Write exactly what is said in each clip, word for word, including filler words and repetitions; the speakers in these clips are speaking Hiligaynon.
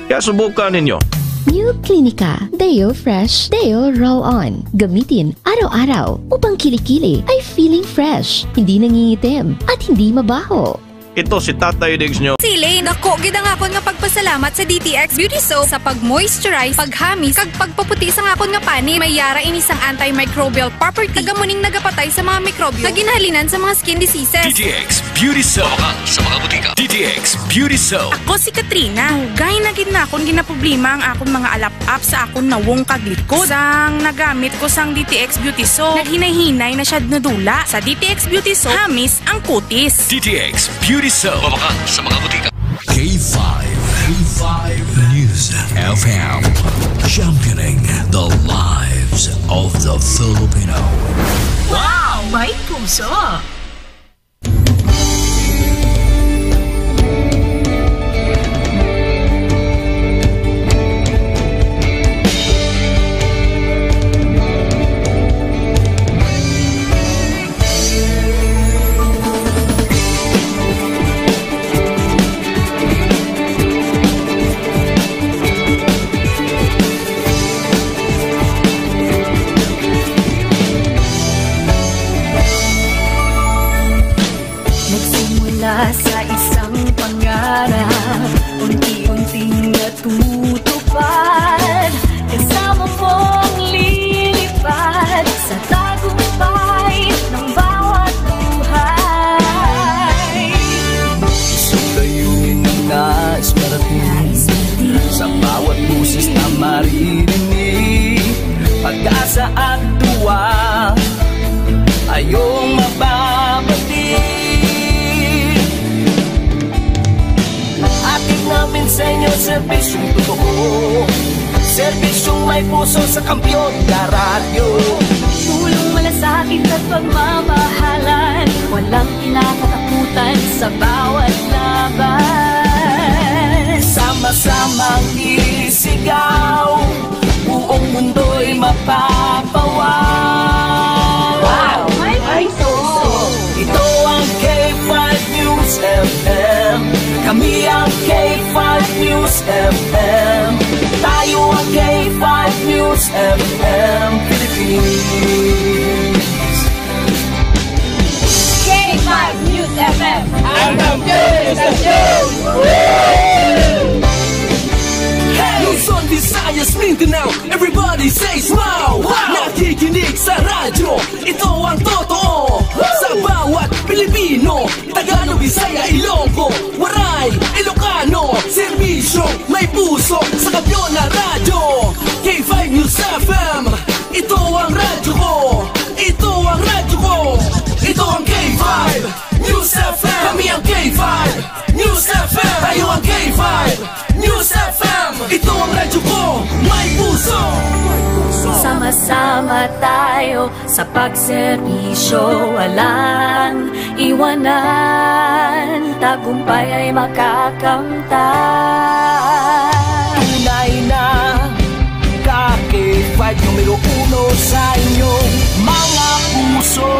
Kaya subukan ninyo. New Clinica Deo Fresh Deo Roll-On. Gamitin araw-araw upang kilikili ay feeling fresh, hindi nangingitim, at hindi mabaho. Ito si Tatay Diggs nyo. Sili, dako gid ang akon nga pagpasalamat sa D T X Beauty Soap sa pag-moisturize, paghamis, kag pagpaputi sang akon nga panit. May yara ini sang antimicrobial property, kag amo ning nagapatay sa mga mikrobyo nga ginhalinan sa mga skin diseases. D T X Beauty Soap. Mamakal sa mga butika. D T X Beauty Soap. Ako si Katrina. Dugay na gid na akon ginaproblema ang akon mga alap-ap sa akon nawong kag likod. Sang nagamit ko sang D T X Beauty Soap, naghinay-hinay na siya nadula. Sa D T X Beauty Soap, hamis ang kutis. D T X Beauty Soap. Mamakal sa mga butika. K five, K five News F M, championing the lives of the Filipino. Wow! May puso! Nagsimula sa isang pangarap, unti-unting natutupad. Kasama mong lilipad sa tagumpay ng bawat buhay. Isang layunin na nais marating sa bawat boses na maririnig. Pag-asa at tuwa ay iyong mababati. Hatid namin sa inyo serbisyong totoo, serbisyong may puso sa kampiyon na radyo. Tulong, malasakit at pagmamahalan, walang kinakatakutan sa bawat laban. Sama-samang isigaw, buong mundo'y mapapawaw. Wow! May puso! Ito ang K five News F M. Kami ang K five News F M. Tayo ang K five News F M Philippines. K five News F M. Ang kampiyon sa show! Hey! Luzon, Visayas, Mindanao, everybody say smile! Wow! Nakikinig sa radyo, ito ang totoo. Sa bawat Pilipino, Tagalog, Bisaya, Ilonggo, Waray, Ilocano, serbisyo may puso sa kampiyon na radyo. K five News F M, ito ang radyo ko. Ito ang radyo ko. Ito ang K five News F M. Kami ang K five News F M. Tayo ang K five News F M. Ito ang radyo ko. May puso. Sama-sama tayo sa pagserbisyo, walang iwanan, tagumpay ay makakamtan. Tunay na ka K five numero uno sa inyong mga puso.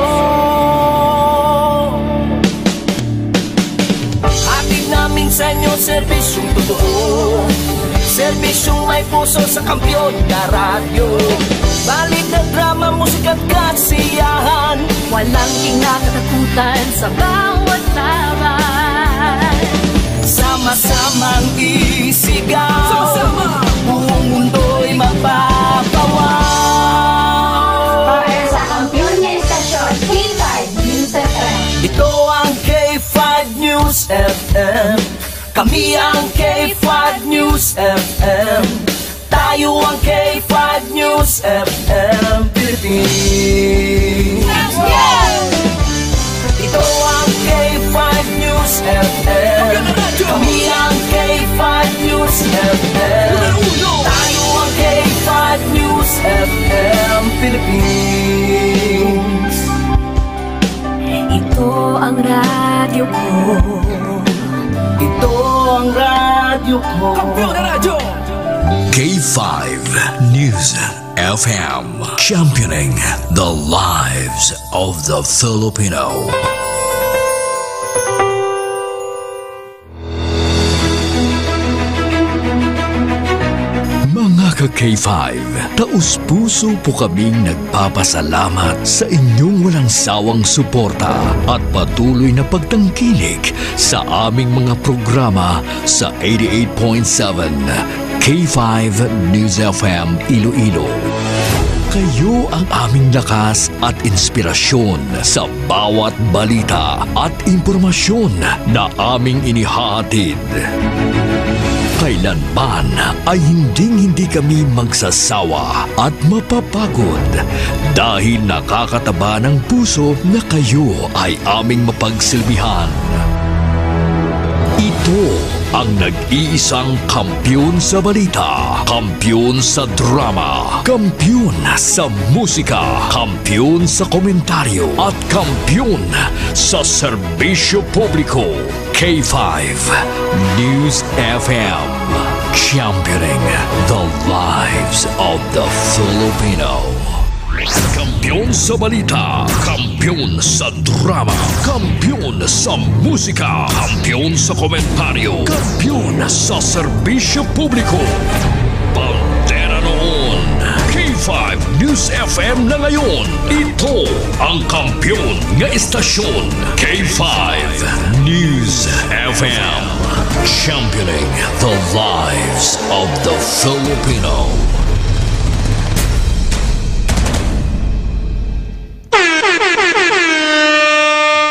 Hatid namin sa inyo serbisyong totoo, serbisyong may puso sa kampiyon na radyo. Balita, drama, musika at kasiyahan, walang kinakatakutan sa bawat laban. Sama-samang isigaw, sama-sama, buong mundo'y mapapawaw. Para sa kampiyon nga istasyon, K five News F M. Ito ang K five News F M. Kami ang K five News F M. Tayo ang K five News F M Philippines. Ito ang K five News F M. Kami ang K five News F M. Tayo ang K five News F M Philippines. Ito ang radyo ko. Ito ang radyo ko. Kampiyon na radyo. K five News F M, championing the lives of the Filipino. Ka K five, taus-puso po kaming nagpapasalamat sa inyong walang sawang suporta at patuloy na pagtangkilik sa aming mga programa sa eighty-eight point seven K five News F M Iloilo. Kayo ang aming lakas at inspirasyon sa bawat balita at impormasyon na aming inihahatid. Kailanman ay hinding-hindi kami magsasawa at mapapagod dahil nakakataba ng puso na kayo ay aming mapagsilbihan. Ito ang nag-iisang kampiyon sa balita, kampiyon sa drama, kampiyon sa musika, kampiyon sa komentaryo, at kampiyon sa serbisyo publiko. K five News F M, championing the lives of the Filipino. Kampiyon sa balita, kampiyon sa drama, kampiyon sa musika, kampiyon sa komentaryo, kampiyon sa serbisyo publiko. Bandera noon, K five News F M na ngayon. Ito ang kampiyon nga istasyon, K five News F M. Championing the lives of the Filipino.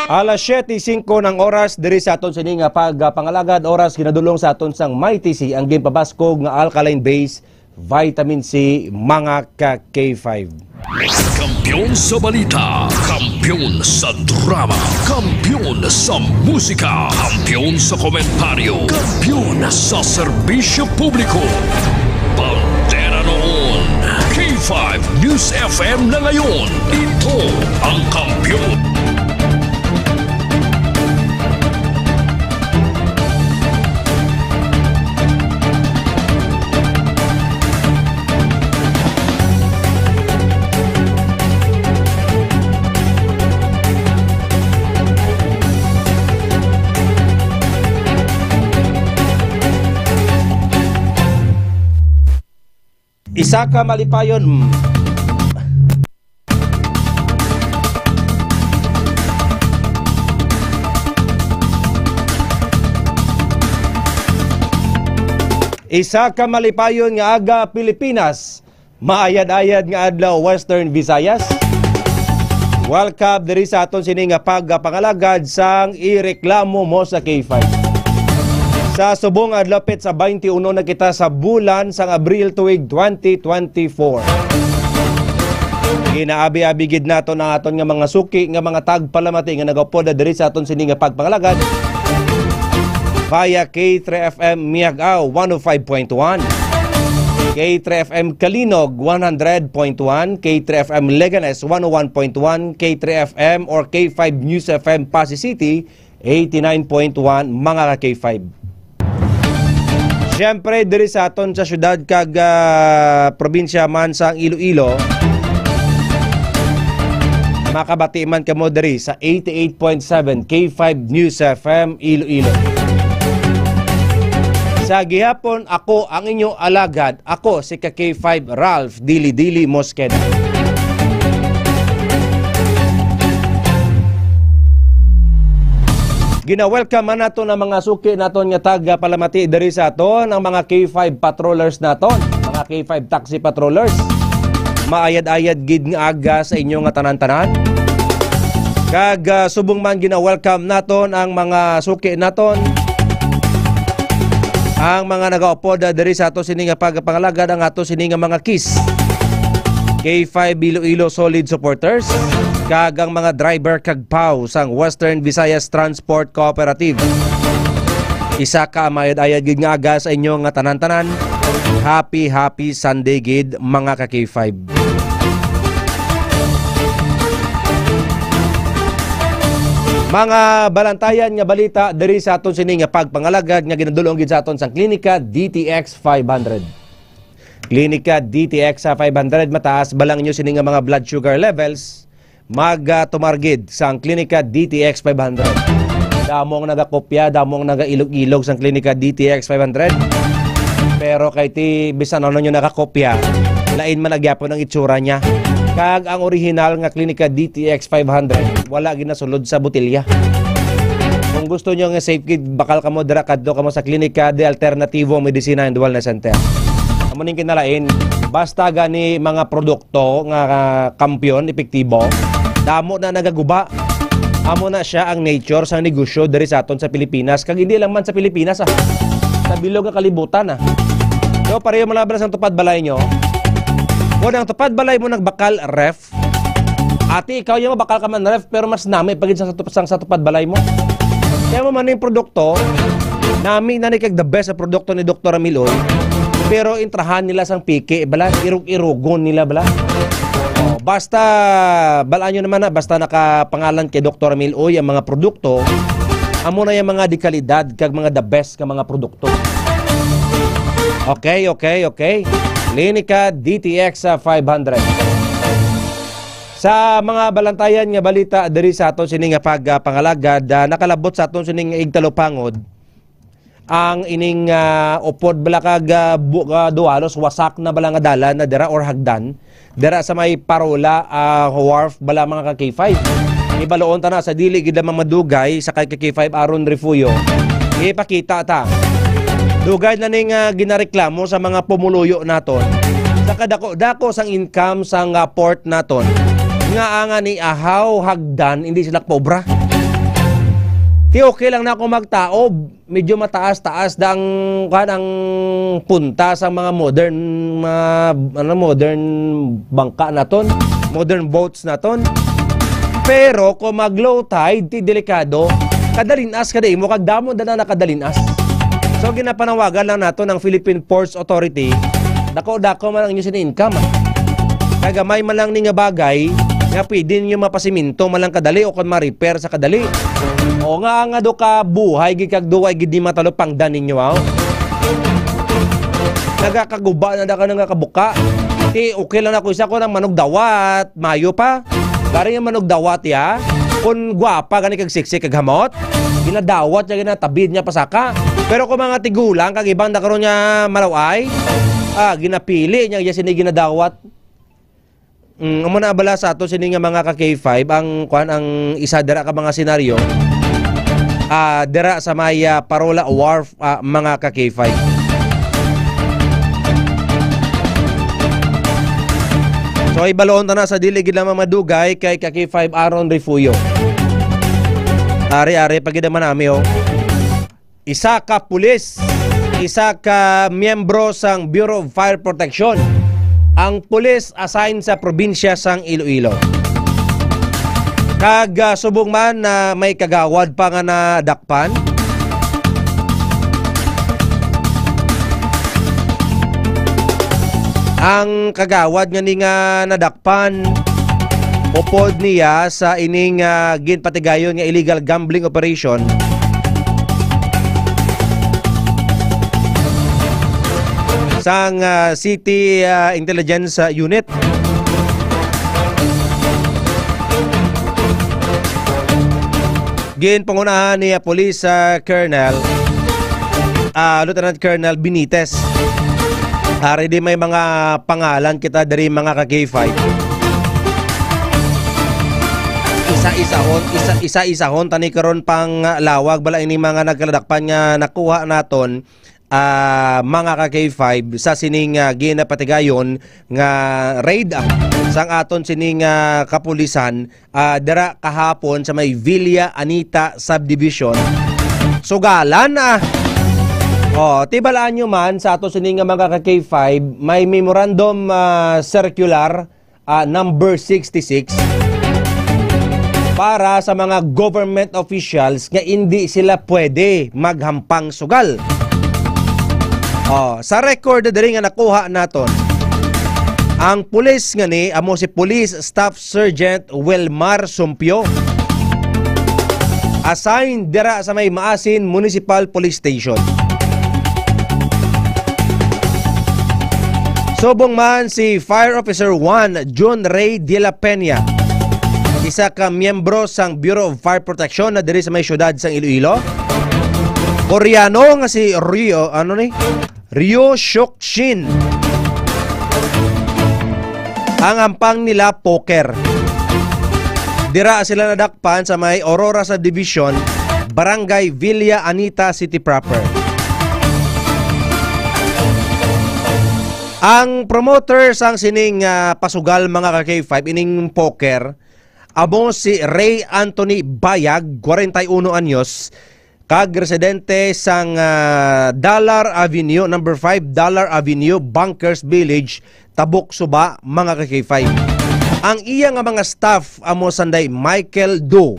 Alas siyete singko ng oras diri sa aton sini nga pagpangalagad, oras ginadulong sa aton sang Mighty C, ang ginpabaskog nga alkaline base, vitamin C, mga ka K five. Kampiyon sa balita, kampiyon sa drama, kampiyon sa musika, kampiyon sa komentaryo, kampiyon sa serbisyo publiko. Bandera noon, K five News F M na ngayon. Ito ang kampiyon. Isa ka malipayon. Isa ka malipayon nga aga, Pilipinas. Maayad-ayad nga adlaw, Western Visayas. Welcome diri sa aton sini nga pagpangalagad sang Ireklamo Mo sa K five. Sa subong adlaw, petsa twenty-one na kita sa bulan sang Abril tuig twenty twenty-four. Ginaabi-abi gid naton ang aton nga mga suki nga mga tagpalamati nga nagaupod diri sa aton sini nga pagpangalagad via K three F M Miag-ao one oh five point one, K three F M Calinog one hundred point one, K three F M Leganes one oh one point one, K three F M or K five News F M Passi City eighty-nine point one, mga ka K five. Siyempre, diri sa aton sa syudad kag, ah, probinsya man sang Iloilo, makabati man kamo diri sa eighty-eight point seven K five News F M Iloilo. Sa gihapon, ako ang inyo alagad. Ako si ka K five Ralph Dili Dili Mosqueda. Gina-welcome man naton ang mga suki naton nga taga-palamati diri sa aton, ang mga K five patrollers naton, mga K five taxi patrollers. Maayad-ayad gid nga aga sa inyo nga tanan-tanan. Kag, ah, subong man gina-welcome naton ang mga suki naton, ang mga nagaupod, ah, diri sa ato sini nga pagpangalagad, ang ato sini nga mga KIS, K five Iloilo Solid Supporters, kag ang mga driver kag P A W sang Western Visayas Transport Cooperative. Isa ka maayad-ayad gid nga aga sa inyo nga tanan-tanan. Happy, happy Sunday gid, mga ka K five. Mga balantayan nga balita diri sa aton sini nga pagpangalagad nga ginadul-ong gid sa aton sang Klinika D T X five hundred. Klinika D T X five hundred, mataas ba lang inyo sini nga mga blood sugar levels? Mag, ah, tumar gid sang Klinika D T X five hundred. Damo ang nagakopya, damo ang nagailog-ilog sang Klinika D T X five hundred. Pero kay ti bisan ano nyo nakakopya, lain man na gyapon ang itsura niya. Kag ang original nga Clinica D T X five hundred, wala ginasulod sa botelya. Kung gusto nyo nga safe gid, bakal kamo dira, kadto kamo sa Clinica de Alternativo Medicina and Wellness Center. Amo ning kinalain, basta gani mga produkto nga ah, kampiyon, epektibo, damo na nagaguba. Amo na siya ang nature sang negosyo diri sa aton sa Pilipinas. Kag hindi lang man sa Pilipinas, ah. Sa bilog nga kalibutan, ah. So, pareho man lang bala sang tupad balay nyo. Kung ang tupad balay mo nagbakal ref, ati, ikaw yung mabakal ka man ref, pero mas nami pa gid sang sa tup-, sang sa tupad balay mo. Kaya mo man yung produkto, nami na ni kag the best sa produkto ni Doktor Amiloy. Pero intrahan nila sang piki, bala, irug-irugon nila, bala. Oh, basta, balaan nyo naman na, basta nakapangalan kay Doktor Amiloy ang mga produkto, amo na yung mga dekalidad kag mga the best nga mga produkto. Okay, okay, okay. Clinica D T X five hundred. Sa mga balantayan nga balita diri sa aton sini nga pagpangalagad, ah, nakalabot sa aton sini nga igtalupangod ang ining, ah, upod bala kag, ah, bu-, ah, dualos wasak na bala nga dalan na dira or hagdan dira sa may Parola, ah, Wharf bala, mga ka K five. Ibaloon ta na sa dili gid lamang madugay sa kay ka K five Aaron Refugio. Ipakita ta. Dugay na ning, ah, ginareklamo sa mga pumuluyo naton sa kadako-dako sang income sang, ah, port naton nga ang ani ahaw hagdan hindi sila paubra. Ti okay lang na ako magtaob, medyo mataas-taas da ang, kuwan, ang punta sa mga modern, mga, ano, modern bangka naton, modern boats naton. Pero kung mag low tide, ti delikado, kadalinas kada imo, kag damo na nakadalinas. So, ginapanawagan lang naton ang Philippine Ports Authority, dako-dako man ang inyo sini income, ah. Kagamay man lang ni nga bagay nga pwede ninyo mapasiminto man lang kadali o kon ma-repair sa kadali. O nga, nga do ka buhay gid kag duway gid ni matalupangdan ninyo, aw. Nagakaguba na da ka nga kabuka. Ti, okay lang ako isa ko nang manugdawat, mayo pa. Gari nga manugdawat ya. Kun gwapa gani kag sexy kag hamot, ginadawat niya, ginatabid niya pasaka. Pero kung mga tigulang kag ibang na karon nga malaway, ah, ginapili niya, iya sini ginadawat. Mm, amo na bala sa ato sini nga mga ka K five, ang, kwan, ang isa dira ka mga senaryo, ah, dira sa may, ah, Parola Wharf, ah, mga ka K five. So, ibaloon ta na sa dili gid lamang madugay kay ka K five Aaron Refugio. Ari-ari pa gid naman nami, oh. Isa ka pulis, isa ka miyembro sang Bureau of Fire Protection, ang pulis assigned sa probinsya sang Iloilo. Kag, ah, subong man na may kagawad pa nga nadakpan, ang kagawad nga ni nga nadakpan upod niya sa ining, ah, ginpatigayon nga illegal gambling operation sang, ah, City, ah, Intelligence, ah, Unit. Ginpangunahan ni, ah, Police, ah, Colonel, ah, Lieutenant Colonel Benitez. Ari di may mga pangalan kita diri, mga ka K five. Isa-isahon, isa, isa-isahon tani karon pang lawag bala ini mga nagkaladakpan nga nakuha naton, ah, mga ka K five, sa sining, ah, ginapatigayon nga raid, ah, sang aton sining, ah, kapulisan, ah, dira kahapon sa may Villa Anita Subdivision. Sugalan, ah. Oh, tibalaan nyo man sa ato sini nga mga ka K five, may memorandum, ah, circular, ah, number sixty-six para sa mga government officials nga indi sila pwede maghampang sugal. Oh, sa record diri nga nakuha naton, ang pulis nga ni amo si Police Staff Sergeant Wilmar Sumpio, assigned dira sa may Maasin Municipal Police Station. Subong man si Fire Officer one John Ray de la Peña, isa ka miyembro sang Bureau of Fire Protection na diri sa may siyudad sang Iloilo. Koreano nga si Rio, ano ni? Ryo Shokshin. Ang hampang nila, poker. Dira sila nadakpan sa may Aurora Subdivision, Barangay Villa Anita, City Proper. Ang promoter sang sining, ah, pasugal, mga ka-K five, ining poker, amo si Ray Anthony Bayag, kwarenta y uno anyos, kag residente sang, ah, Dollar Avenue, number five Dollar Avenue, Bunkers Village, Tabuk Suba, mga ka-K five. Ang iya nga mga staff amo sanday Michael Do,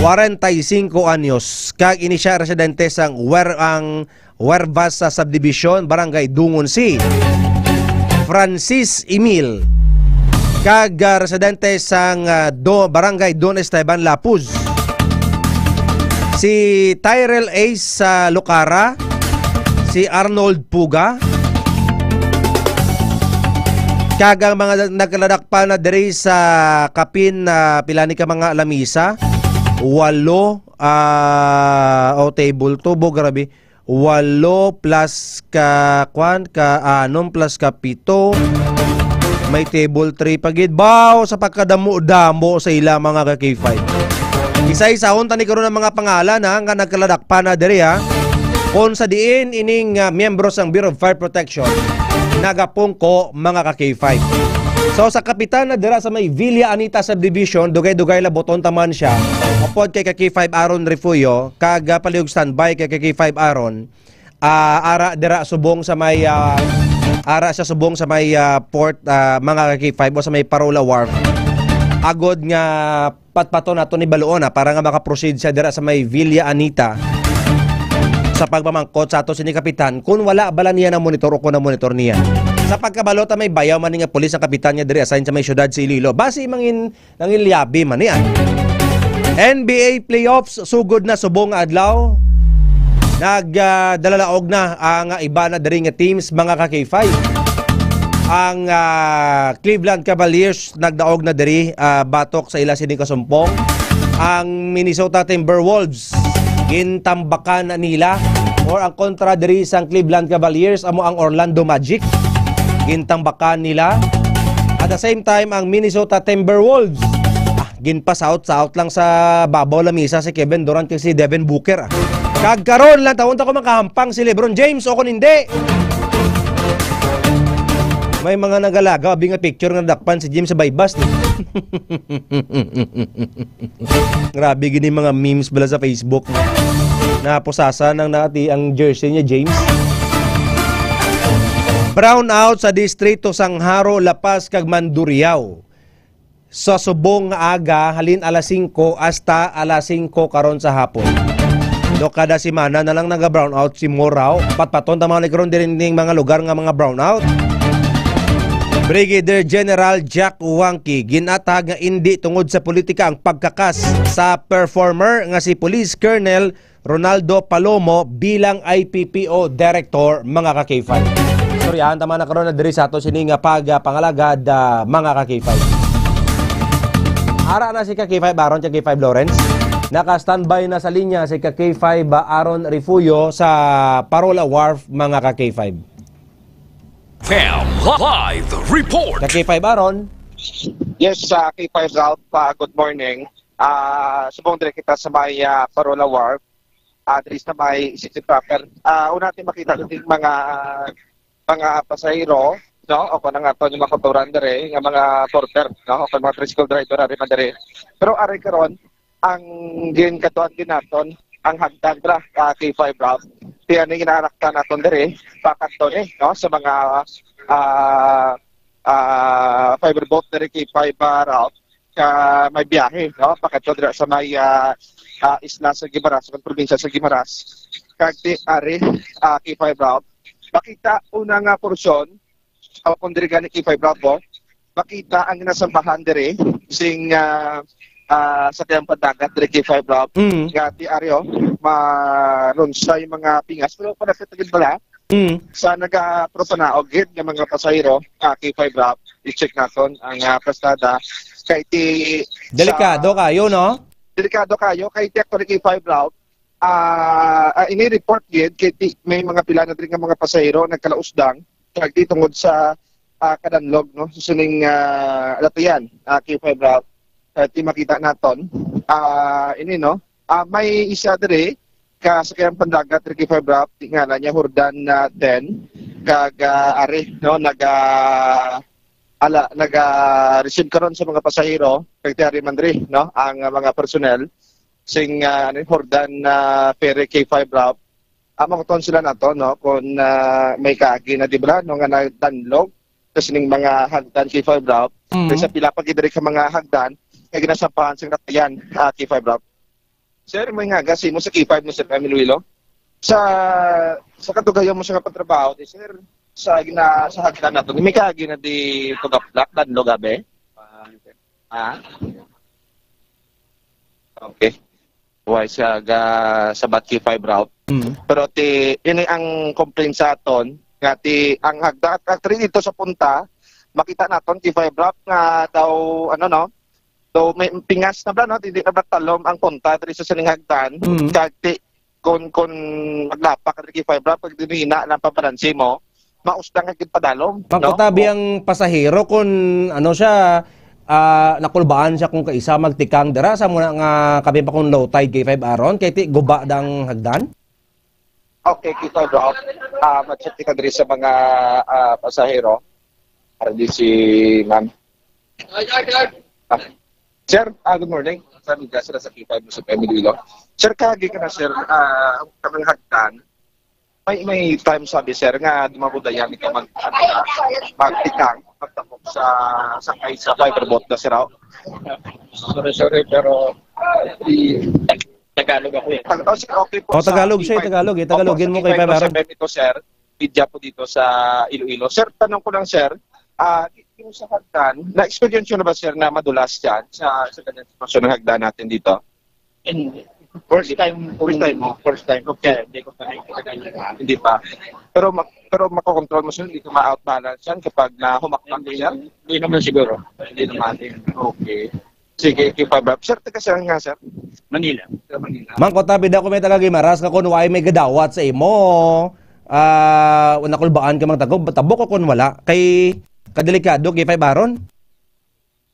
kwarenta y singko anyos, kag ini sia residente sang Wer-, ang Huervas sa Subdivision, Barangay Dungon C. Francis Emil, kag, ah, residente sang, ah, Do-, Barangay Don Esteban, Lapuz. Si Tyrell Ace sa Lucara, si Arnold Puga, kag ang mga nagkaladakpan na diri sa kapin na pila ni ka mga lamisa, walo, ah, o table to, bo, grabe. Walo plus ka, kwan, ka anom plus ka pito. May table three pa gid. Baw, sa pagkadamo-damo sa ila, mga ka-K five. Isa-isahon ta ni karon ang mga pangalan, ha, nga nagkaladakpan na diri, ha. Kung sa diin ining, ah, miyembro sang Bureau of Fire Protection nagapungko, mga ka-K five. So, sa kapitan na dira sa may Villa Anita Subdivision, dugay-dugay labuton ta man siya. Apod kay ka-K five Aaron Refugio, kag, ah, palihog standby kay ka-K five Aaron. Ah, ara dira subong sa may, ah, ara siya subong sa may, ah, port, ah, mga ka-K five, o sa may Parola Wharf. Agod nga patpaton nato ni baluon, ah, para nga makaproceed siya dira sa may Villa Anita sa pagpamangkot sa ato sini kapitan, kung wala bala niya na monitor o kung na monitor niya. Sa pagkabalo ta, may bayaw man ni nga pulis ang kapitan niya diri assign sa may syudad sa Iloilo. Basi mangin Nangilyabi man niya. N B A playoffs, sugod na subong nga adlaw. Nag, ah, dalalaog na ang, ah, iba na diri nga teams, mga ka-K five. Ang, ah, Cleveland Cavaliers nagdaog na diri, ah, batok sa ila sining kasumpong. Ang Minnesota Timberwolves, gintambakan na nila, or ang kontra diri sang Cleveland Cavaliers amo ang Orlando Magic. Gintambakan nila. At the same time, ang Minnesota Timberwolves, ah, ginpa-south-south lang sa babaw lamisa si Kevin Durant kag si Devin Booker, ah. Kag karon lang, tawon ta ko makahampang si LeBron James o kon hindi. May mga nagalaga, abi nga picture nga nadakpan si James sa baybas. Grabe gini mga memes bala sa Facebook. Napusasan ang nati ang jersey niya, James. Brownout sa distrito sang Jaro, La Paz, kag Mandurriao. Sa subong nga aga, halin alas singko hasta alas singko karon sa hapon. Do kada semana na lang naga-brownout si Morao. Patpaton ta mga ni karon diri ning mga lugar nga mga brownout. Brigadier General Jack Wangki, ginatag nga indi tungod sa politika ang pagkakas sa performer nga si Police Colonel Ronaldo Palomo bilang I P P O Director, mga ka-K five. Istoryahan ta man na karon na diri sa ato sini nga pagpangalagad, ah, mga ka-K five. Ara na si ka-K five Aaron, ka-K five Lawrence. Naka-standby na sa linya si ka-K five Aaron Refugio sa Parola Wharf, mga ka-K five. Fam Live Report. Ka-K five Aaron. Yes, sa K five Ralph, ah, good morning. Ah, subong diri kita sa may, ah, Parola Wharf, ah, diri sa may city proper. Ah, una natin makita dito yung mga, mga pasahero, no? O kung ang ato yung mga kulturan diri, nga mga porter, no? O kung mga tricycle driver, ari man diri. Pero ari karon, ang ginkatuan din naton, ang hagdan ra, ah, K five Ralph. Kaya ni ginaanaktan naton diri, pakanto ni, no? Sa mga, ah, ah, fiber boat diri K five, ah, Ralph. Ka may biyahe, no? Pakadto dira sa may, ah, ah, isla sa Guimaras, sa probinsya sa Guimaras. Kag di ari, ah, K five Ralph, makita una nga porsyon, o kung diri gani K five Ralph, oh, makita ang nasambahan diri sing, ah, ah, sa kayang pandagat diri K five Ralph. Mm. Nga di ari, oh, marunsay mga pingas, pero panagkatagid bala, Mm. Sa nagapropanaog gid nga mga pasahero, ah, K five Ralph, i-check naton ang, ah, pasada. Kay ti Delikado sa kayo, no? Delikado kayo kay ti actually K five Ralph, Ah, ah, ini report gid kay ti-, may mga pila na diri nga mga pasahero nagkalausdang kag di tungod sa, ah, kadanlog, no, sa sining, ah, latayan, ah, K five Ralph. Ah, ti makita naton. Ah, ini, no, ah, may isa diri ka sakayang pandagat diri, K five Ralph, ti ngalan niya Jordan, ah, ten, kag, ah, ari, no, naga, ala, naga-receive karon sa mga pasahero kag ti ari man diri, no, ang, ah, mga personnel sing, ah, ano, Jordan, ah, Ferry, K five Ralph. Ah, manguton sila nato, no, kung, ah, may kaagi na, di ba, no, nga nadanlog sa sining mga hagdan, K five Ralph. Mm. Kay sa pila pa gid diri ka mga hagdan kay ginasampahan sing latayan, ah, K five Ralph. Sir, may ngaga sa imo sa K five mo, Sir Emil Wilo? Sa, sa katugayan mo sa nga pagtrabaho, di, sir, sa gina-, sa hagdan nato, may kaagi na di tugaplak, danlog, abi? Ah, sir. Ha? Okay. Why siya ga sabat K five Ralph? Mm. Pero ti, ini ang complaint sa aton, nga ti, ang hagda, actually dito sa punta, makita naton K five Ralph nga daw, ano, no? Daw may pingas na ba, no? Hindi na ba talom ang punta diri sa sining hagdan? Mm. Kag ti, kun, kun maglapak ka diri K five Ralph, pag dinhina lang pabalansi mo, mausdang ka gid padalom, no? Makutabi ang pasahero kun, ano siya, ah, nakulbaan siya kung kaisa magtikang dira, sa muna nga kami pa kung low tide, K five Aaron, kay ti guba dang hagdan. Okay, K five Ralph. Ah, ma-check kita diri sa mga, ah, pasahero. Ari si ma'am. Ah, sir, ah, good morning. Sa media sila sa K five mo sa Emil Wilo. Sir, kagi ka na, sir, ah, ang kaming hagdan. May, may time sabi, sir, nga dumabudayan ito mag, ano na, magtikang, magtapok sa, sa kay sa fiberboat na, sir, oh. Sorry, sorry, pero, ah, di, Tagalog ako eh. Tag-, oh, sir, okay po. Oh, sa Tagalog siya, K five. Tagalog eh. Opo, Tagalogin sa mo kay K five Aaron. Sa Bemito, sir. Media po dito sa Iloilo. Sir, tanong ko lang, sir, ah, yung sa hagdan, na-experience nyo na ba, sir, na madulas dyan sa, sa ganyan sitwasyon ng hagdan natin dito? Hindi. First time po. First time mo? First time. Okay. Hindi ko pa nakikita ganyan. Hindi pa. Pero ma-, pero makokontrol mo, sir, hindi ka ma-out balance yan kapag nahumakbak mo, sir? Hindi, hindi naman siguro. Hindi naman. Okay. Sige, K five Ralph. Sir, taga saan nga, sir? Manila. Taga Manila. Mang Kotabi daw, kung may taga Guimaras ka, kung wala may gadawat sa imo, ah, nakulbaan ka mang tagog, tabok o kung wala? Kay kadelikado, K five Aaron?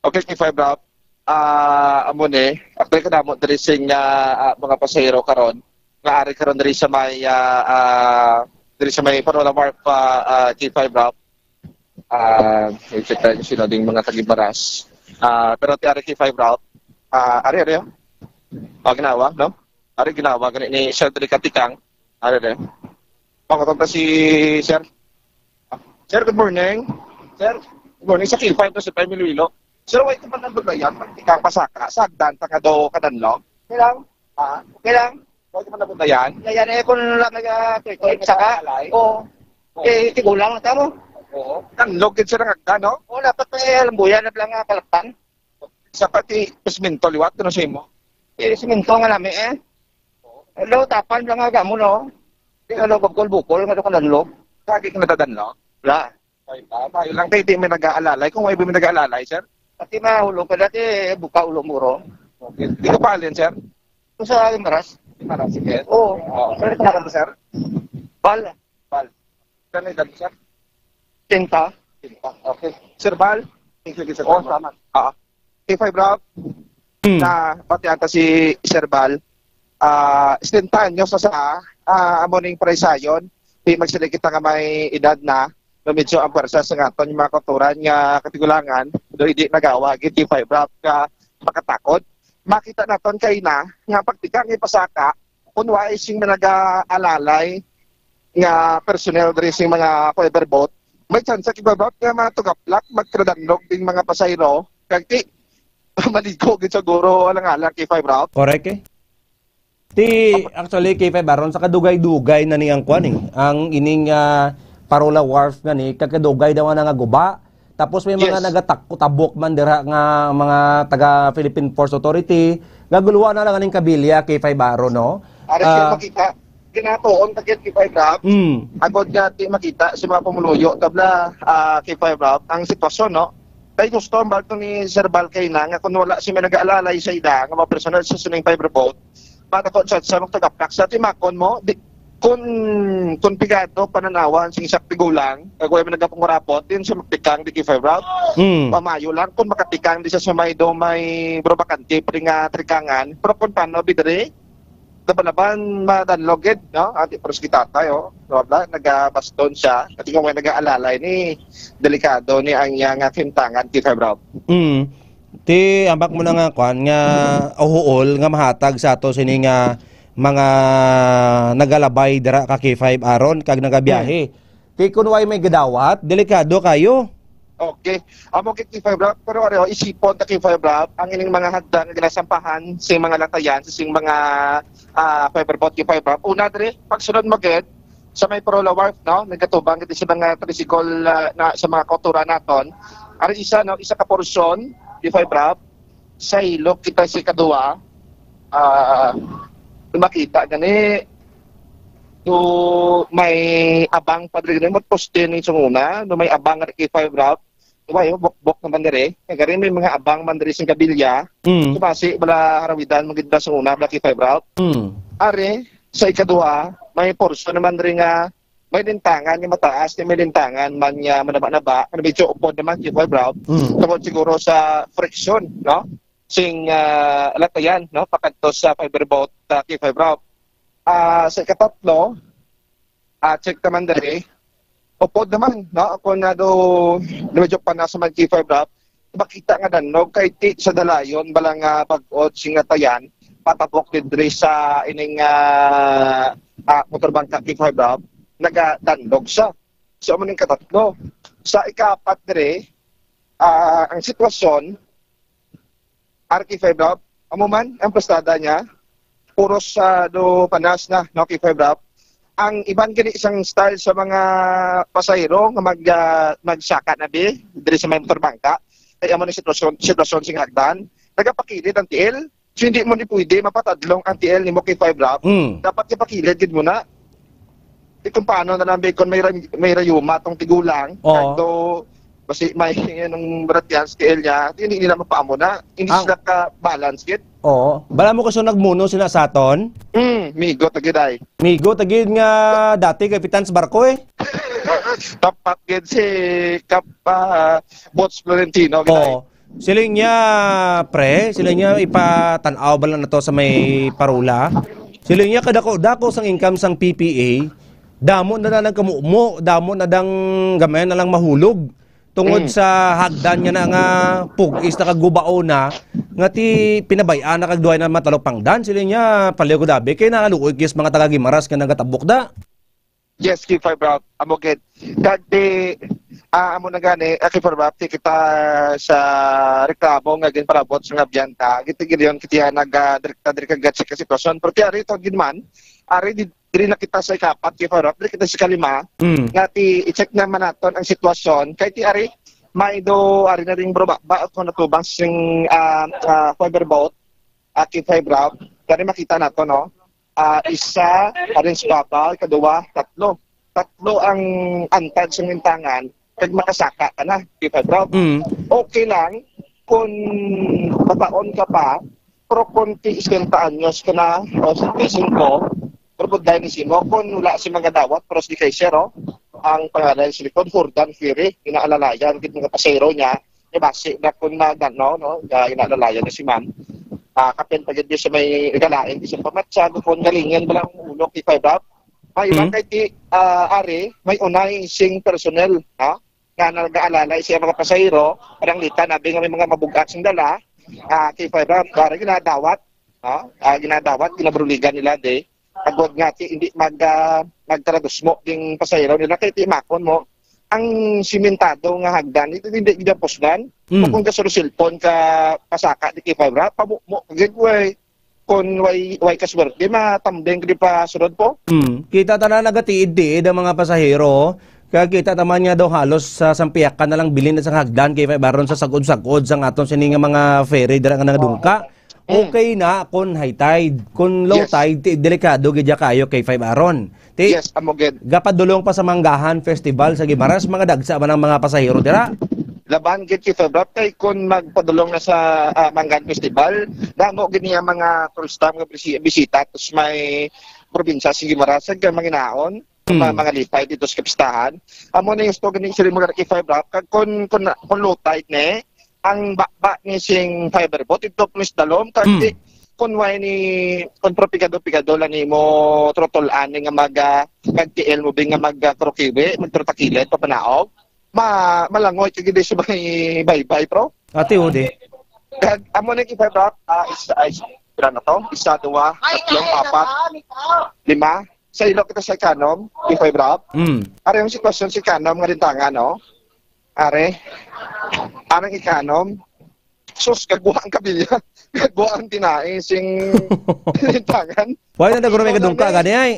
Okay, K five Ralph. Ah, amo ni, actually, kadamo diri sing, ah, ah, mga pasahero karon nga ari karon diri sa may, ah, ah, diri sa may Parola Wharf, ah, ah, K five Ralph. Ah, i-check tayo sino ding mga tagibaras. Ah, pero ti ari K five Ralph. Ah, ari, ari, oh. Ah, ginawa, no? Ari ginawa gani ni Sir Delicatikang. Ari, ari. Pangatong ta si Sir. Sir, good morning. Sir, good morning. Sa K five to, sa Emil Wilo. Sir, wait, ito man ang bagayan, pag tikang pasaka, sagdan, ta ka daw kadanlog. Okay lang. Ha? Okay lang. Wait, ito man ang bagayan. Yan, eh, kung lang, ah, tuloy-tuloy, saka, oo. Oo. Eh, tigulang na tamo. Oo. Danlog gid sila nga, no? Oo, dapat may alambuyan na lang, ah, kalaptan. Sa pati, siminto liwat, ano sa imo? Eh, siminto nga lami, eh. Hello, tapan lang nga gamo, no? Di, ano, bukol-bukol, nga doon ka danlog. Kagi ka natadanlog? Wala. Ay, pa, tayo lang kayo, di may nag-aalalay. Kung may may nag-aalalay, sir? Pati mahulog ka dati, eh, buka ulo mo ro. Okay. Di ka pa alin, sir? Ito sa Maras. Di Maras, sige. Oo. Oo. Sir, ito na ka, sir? Bal. Bal. Kano edad mo, sir? Tinta. Tinta. Okay. Sir Bal? Thank you, sir. Oo, salamat. Ah. K five Ralph, Hmm. na pati ata si Sir Bal. Ah, setenta anyos sa sa, ah, amo ning paraysayon. Di magsili kita nga may edad na, no, medyo ang pwersa sa aton nga mga kauturan nga katigulangan, do hindi nagawa, gid K five Ralph ka makatakod. Makita naton kay na, nga pagtikang ipasaka, kung wa sing mga nag-aalalay nga personnel diri sing mga fiberboat, may chance, K five Ralph, nga matugaplak, magtradanlog ding mga pasahero, kag ti, maligo gid siguro, alang-alang, K five Ralph. Correct, eh. Ti, actually, K five Aaron, sa kadugay-dugay na ni ang kwan, eh. Ang ining, ah, Parola Wharf nga ni, kag kadugay daw nga nangaguba. Tapos may mga Yes. nagatak-, tabok man dira nga mga taga Philippine Ports Authority. Gaguluhan na lang aning kabilya, K five Aaron, no? Ari siya Ah. makita. Ginatuon ta gid, K five Ralph. Mm. Agod nga ti makita sa mga pumuluyo, tabla, ah, K five Ralph, ang sitwasyon, no? Kay gusto ang balto ni Sir Bal kay na nga kung wala si may nag-aalalay sa ida nga mga personal sa sining fiberboat, Bata ko sa, sa mga taga-Prax, sa timakon mo, di, kung, kung pigado pananawan sing isa ka tigulang, kag way man nagapangurapot, din siya magtikang di K five Ralph. Mm. Pamayo lang kung makatikang di siya sa may do may bro bakante, pwede nga trikangan. Pero kung paano, bidre, laban-laban, madanlog gid, no? Ati, pero si tatay, oh. Wala, nagabaston siya. Ati kung may nag-aalalay ni, delikado ni ang iya nga kahimtangan, K five Ralph. Mm. Ti, ambak mo na nga, kwan, nga uhuol nga mahatag sa ato sini nga mga nagalabay dira ka K five Aron kag nagabiyahe. Hmm. Ti, kun way may gadawat, delikado kayo. Okay. Amo gid, K five Ralph, pero ano, isipon ta, K five Ralph, ang ining mga hagdan nga ginasampahan sa mga latayan, sa sing mga, ah, fiber boat, K five Ralph. Una, diri, pagsunod mo gid, sa may Parola Wharf, no? Nagatubang kita sa mga tricycle, ah, na, sa mga kauturan naton. Ari isa, no? Isa ka porsyon, K five Ralph, sa ilog kita sa ikaduha, ah, makita gani, do may abang pa diri, mo poste ni sunguna, do may abang nga K five Ralph, Wa, oh, bukbok naman diri. Kay gani may mga abang man diri sing gabilya. Mm. Kumasi, bala harawidan mo gid na sa una, bala K five Ralph. Mm. Ari, sa ikaduha, may porsyon naman diri nga may lintangan nga mataas, may lintangan man nga manaba-naba, nga medyo upod naman, K five Ralph. Mm. Tungod siguro sa friction, no? Sing, ah, latayan, no? Pakadto sa fiber boat, ah, K five Ralph. Ah, sa ikatatlo, ah, check naman diri. Upod naman, no? Ako na do, medyo panas sa mga K five Ralph. Makita nga danlog kay ti sa dalayon, bala nga bag-od sing latayan, patabok diri sa ining, ah, ah, motorbangka K five Ralph, nagadanlog siya. So, amo ning katatlo. Sa ikaapat diri, ah, ang sitwasyon, R K five Rob, amo man ang plastada niya. Puros, ah, do panas na, no, K five Rob. Ang iban gani isang style sa mga pasahero nga mag, ah, magsaka na bi diri sa may motorbangka. Kay amo ni sitwasyon, sitwasyon sing hagdan. Nagapakilid ang tiil. So, hindi mo ni pwede mapatadlong ang tiil nimo, K five Rob. Mm. Dapat ipakilid gid mo na. Di kung paano na lang, kung may ray-, may rayuma tong tigulang, Oo. Kahit do, basi may anong barat yan, scale niya, hindi nila mapaamo na. Hindi Ang sila ka-balance, gid. Oo. Bala mo kaso nagmuno sila sa aton? Hmm, migo, tagid ay. Migo, tagid nga dati kapitan sa barko, eh. Tapat gid si Kap, ah, Bots Florentino, gid ay. Oo. Siling niya, pre, siling niya, ipatan-aw bala nato sa may Parola. Siling niya, kadako-dako sang income sang P P A, damo na lang kamumo, damo na dang gamay na lang mahulog. Tungod Mm. sa hagdan nga na nga pugis na kag gubao na, nga ti pinabay-an na kag duhay na matalupangdan. Siling niya, palihog dabi, kay nakaluoy kis mga taga Guimaras nga nagatabok da. Yes, K five Ralph. Amo gid. Kag di, ah, amo na gani, ah, K five Ralph, di kita sa reklamo nga ginpalabot sa nga biyanta. Kita gid yun, kita nag, ah, direkta, direkta gid sa sitwasyon. Pero ti ari, ito gid man, ari, di, diri na kita sa ikapat, K five Ralph, diri kita sa ikalima, Mm. Nga ti, i-check naman naton ang sitwasyon. Kay ti ari, may do, ari na rin, bro, ba, ba, kung natubang sing, ah, ah, fiber boat, ah, K five Ralph, kani makita nato, no? Ah, isa, arrange baba, ikaduha, tatlo. Tatlo ang antad sa lintangan, kag makasaka ka na, K five Ralph. Mm. Okay lang kung bataon ka pa, pero kung ti sesenta anyos ka na, o sesenta y cinco, pero pag dahil ni simo, kung wala si mga dawat, pero si kay sir, oh, ang pangalan sa likod, Jordan Ferry, inaalalayan, gid mga pasero niya, eh, basi na kung na, na, no, no, ya, inaalalayan na si ma'am. Ah, kapin pa gid sa may galain, isang pamatsa, kung galingan ba lang ang ulo, K five Ralph? May iba Hmm. kay ti, ah, ari, may unay sing personnel, ha? Nga nag-aalalay siya mga pasahero, pananglitan, abi nga may mga mabugat sing dala, ah, K five Ralph, ari ginadawat, ha? Ah, ginadawat, ginabaruligan nila, di. Agwag nga, ti, hindi mag, ah, magtaradusmo ding pasahero nila, kay ti makon mo, ang simentado nga hagdan, ito hindi gid puslan. Hmm. Kung ka solo cellphone ka pasaka di K five Ralph, pamumo, gid way. Kung way, way ka swerte, matambeng gid pa sunod po. Hmm. Kita ta na nagatiid-tiid ang mga pasahero. Kaya kita ta man nga daw halos sa sampiyakan na lang bilin sa hagdan K five Aron sa sagod-sagod sang aton sini nga mga ferry dira nga nangadungka. Oo. Mm. Okay na kung high tide. Kung low Yes. tide, ti-, delikado gid ya kayo, K five Aron. Ti-, Yes, amo gid. gapadulong pa sa Manggahan Festival sa Guimaras, mga dagsa man ang mga pasahero dira. Laban gid kay February kay kun magpadulong na sa, ah, Mangan Festival, damo gid niya mga turista nga bisi-, bisita tus may probinsya sa Guimaras kag manginaon, Hmm. mga, mga lipay dito sa kapistahan. Amo na yung gusto gani sila mga kay February kag kun, kun, kun low tide ni, ang baba ni sing fiberboat ito plus dalom kag Hmm. di, kun way ni, kun pro pigado-pigado lang nimo trotolan ni nga mag, ah, kag T L mo bi nga mag, ah, Kurokiwi, magtrotakilit, papanaog. Ma-, malangoy ka gid sa may baybay, pro. Ate, o, di. Kag, amo na yung iba, bro. Ah, isa, ay, pila na to? Isa, duwa, tatlong, apat, lima. Sa ilo kita sa ikanom, ifay, bro. Mm. Are, yung sitwasyon sa ikanom nga lintangan, no? Are, anong ikanom? Sus, kagwa ang kabilya. Kagwa ang tinae sing lintangan. Why na nagro may kadungka gani ay?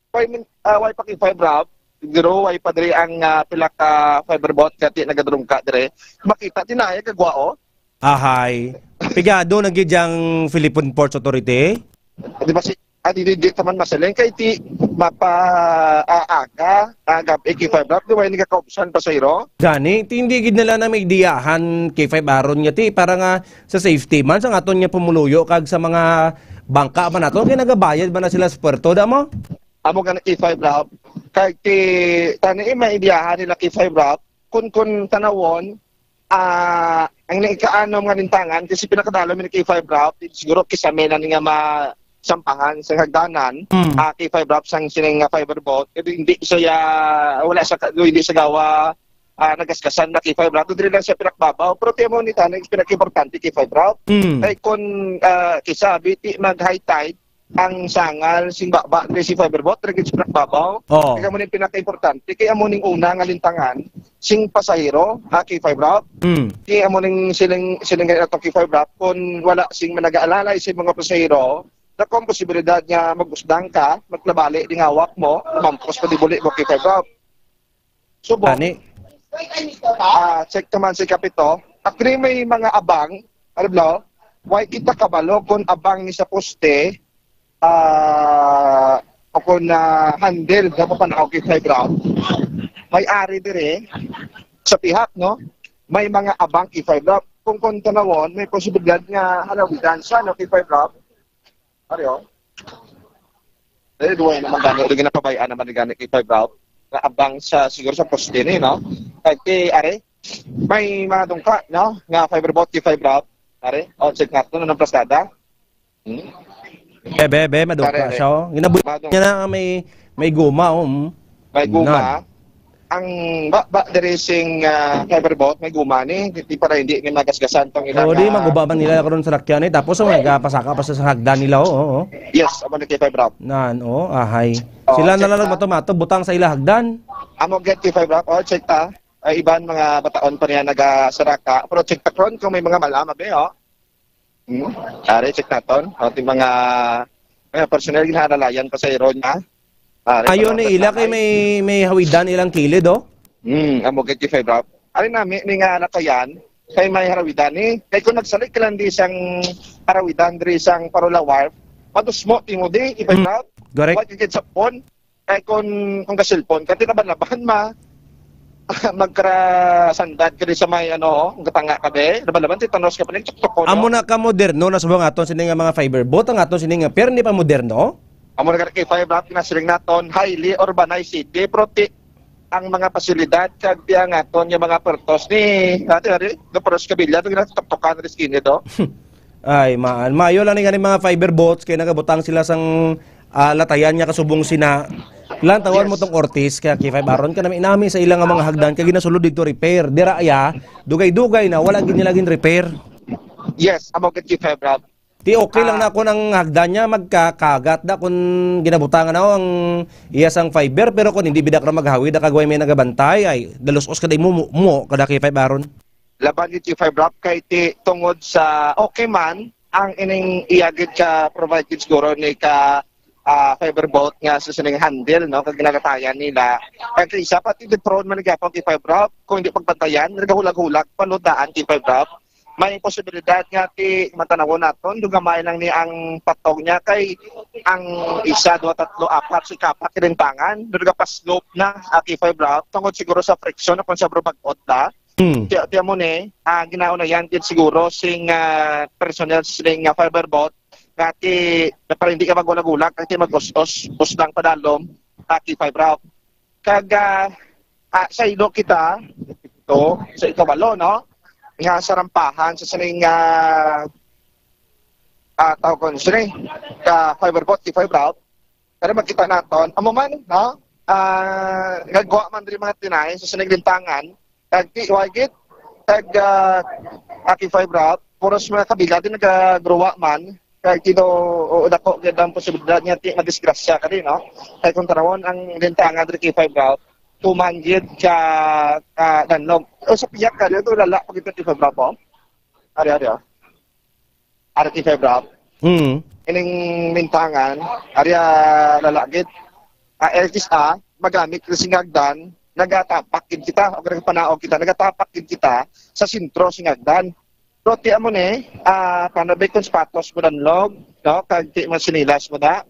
Why min-, ah, why pa kay five wrap? Siguro, why pa diri ang, ah, pila ka fiber boat kati nagadrungka dire? Makita, tinaya kagwa, oh. Ahay. Pigado na gid ang Philippine Ports Authority? Di ba si, ah, di, di, di taman masaling kay ti mapa, ah, aga, ah, gab-, eh, kay five wrap, di ba, hindi ka kaubsan pasahero? Gani, ti hindi gid nila na may diyahan kay five aron nga ti, para nga sa safety man, sa aton nga pumuluyo, kag sa mga bangka man nato, kay nagabayad man na sila sa puerto, da mo? Amo gani kay five wrap. Kay ti, tani, eh, may ideyahan nila kay five wrap. Kun, kun tanawon, ah, ang naikaanom nga lintangan, kasi pinakadalom ni kay five wrap, siguro kisame na ni nga masampahan sa hagdanan, Mm. ah, kay five wrap sang sining nga fiber boat, kay hindi siya, wala sa, hindi sa gawa, ah, nagasgasan na kay five wrap, diri lang siya pinakbabaw. Pero ti amo ni tanang pinakaimportante kay five wrap. Mm. Kay kun, ah, kisa, biti mag high tide, ang sangal sing baba diri si fiberboat diri gid sa pinakbabaw. Oo. Kay amo ni pinakaimportante, kay amo ning una nga lintangan sing pasahero, ha, kay five wrap. Mm. Kay amo ning siling, siling nga ato kay five wrap, kung wala sing managaalalay sa mga pasahero, na kung posibilidad nga magusdang ka, maglabali ding hawak mo, mampos pa di buli mo kay five wrap. Subong. Ani? Ah, check naman si Kapito. Actually, may mga abang, ano, bro? Why kita kabalo kung abang ni sa poste, ah, o kung, ah, handle na papanaw kay five wrap? May ari dire sa pihak, no? May mga abang kay five wrap. Kung, kung tanawon, may posibilidad nga halawidan siya, no, kay five wrap. Ari, oh. Eh, duwa naman gani. Ito ginapabayaan naman ni gani kay five wrap. Nga abang sa, siguro sa poste ni, no? Kay, kay, ari, may mga dungka, no? Nga five wrap, kay five wrap. Ari, oh, check nato, anong plastada? Hmm? Be, be, be, madungka Ari, ari. siya, oh. Ginabuhi Madungka. niya na may, may guma, oh. Mm. May guma. Nan. Ang ba, ba, diri sing, ah, fiberboat, may guma ni, di, di para hindi ni magasgasan tong ilang, Oo, di, ah, maguba man nila karon sa lakyan, eh. Tapos, oh, nagapasaka pa sa hagdan nila, oh, oh, oh. Yes, amo ni kay fiberboat. Nan, oh, ahay. Oh, Sila na check lang ta. nagmato-mato, butang sa ila hagdan. Amo get kay fiberboat, oh, check ta. Ay, iban mga bataon pa niya nagasaraka. Pero check ta karon kung may mga malama, be, oh. Hmm? Ari, check naton. O, ti mga, mga personnel, ginhalalayan pa sa iro niya. Ari, Ayo para ni ila kay may, may hawidan ilang kilid, oh. Hmm, amo gid kay five wrap. Ari nami, ni nga anak kayan, kay may harawidan ni. Kay kung nagsalig ka lang di sang harawidan diri sang Parola Wharf, padusmo ti mo di, kay five Hmm. wrap. Correct. Wa gid sa phone. Kay kun, kun ka-cellphone ka, tinaban-laban ma-, magkarasandad ka di sa may, ano, ang gatanga ka, be. Laban-laban, titanos ka pa, nagtuktok ko, Amo no? na ka moderno, na subong aton sini nga mga fiber boat, ang aton sini nga pier, hindi pa moderno? Amo na ka kay fiber, pinasiling naton, highly urbanized city, pero ti-, ang mga pasilidad, kag ti ang aton nga mga pertos ni, ate, ari, no, pero sa kabilya, ito, ginatoktokan, rin skinny, to. Ay, maan. Maayo lang ni gani mga fiber boats kay nagabutang sila sang, ah, latayan nga kasubong sina. Lantawan mo Yes. tong Ortiz kay K five Aaron ka nami-nami sa ilang mga hagdan kay ginasulod dito repair. Dira ya, dugay-dugay na wala gid nila gin repair. Yes, amo gid kay five Rob. Ti okay lang Ah. na kun ang hagdan niya magkakagat da kun ginabutangan na ang iya sang fiber, pero kun hindi bidak ra maghawid da kagway may nagabantay ay dalos-os ka day mo mo, mo kada K five Aaron. Laban ni T five Rap kay ti tungod sa okay man ang ining iya gid ka provided siguro ni ka, ah, fiber boat nga sa sining handle, no, kag ginagatayan nila. Kag isa pa ti prone man gyapon T five Rap kung hindi pagbantayan, nagahulag-hulag paludaan T five Rap. May posibilidad nga ti matanawon naton dugamay lang ni ang patong niya kay ang isa, duha, tatlo, apat, si kapat kining pangan, nagapa-slope na, ah, T five Rap tungod siguro sa friction kung sa bro bag-ot na. Hmm. Ti, ti amo ni, ah, ginaunayan gid siguro sing, ah, personnel sing, ah, fiber boat nga ti, para hindi ka magulag-ulag, kag ti mag-us-us, usdang padalom, ah, K five Ralph. Kag, ah, ah, sa ilo kita, ito, sa ikawalo, no? Nga sa rampahan, sa sining, ah, ah, tawag ko, sini, ka fiber boat, K five Ralph. Pero makita naton, amo man, no? Ah, nagwa man diri mga tinay sa sining lintangan, kag ti, wa gid, kag, ah, K five Ralph, puros mga kabila din nagagruwa man, kag tino, o dako gid ang posibilidad nga ti madisgrasya kani, no? Kay kung tanawon ang lintangan diri K five Ralph, tuman gid ka, ah, danlog. O sa piyak ka dito, lala pa gid K five Ralph, oh. Ari, ari, oh. Ari K five Ralph. Mm. Ining lintangan, ari, ah, lala gid. Ah, L T S A, magamit kasi nga hagdan, nagatapak gid kita, o nagpanaog kita, nagatapak gid kita sa sentro sing hagdan. Pero ti amo ni, ah, paano ba kung sapatos mo danlog, no? Kag ti mo sinilas mo da.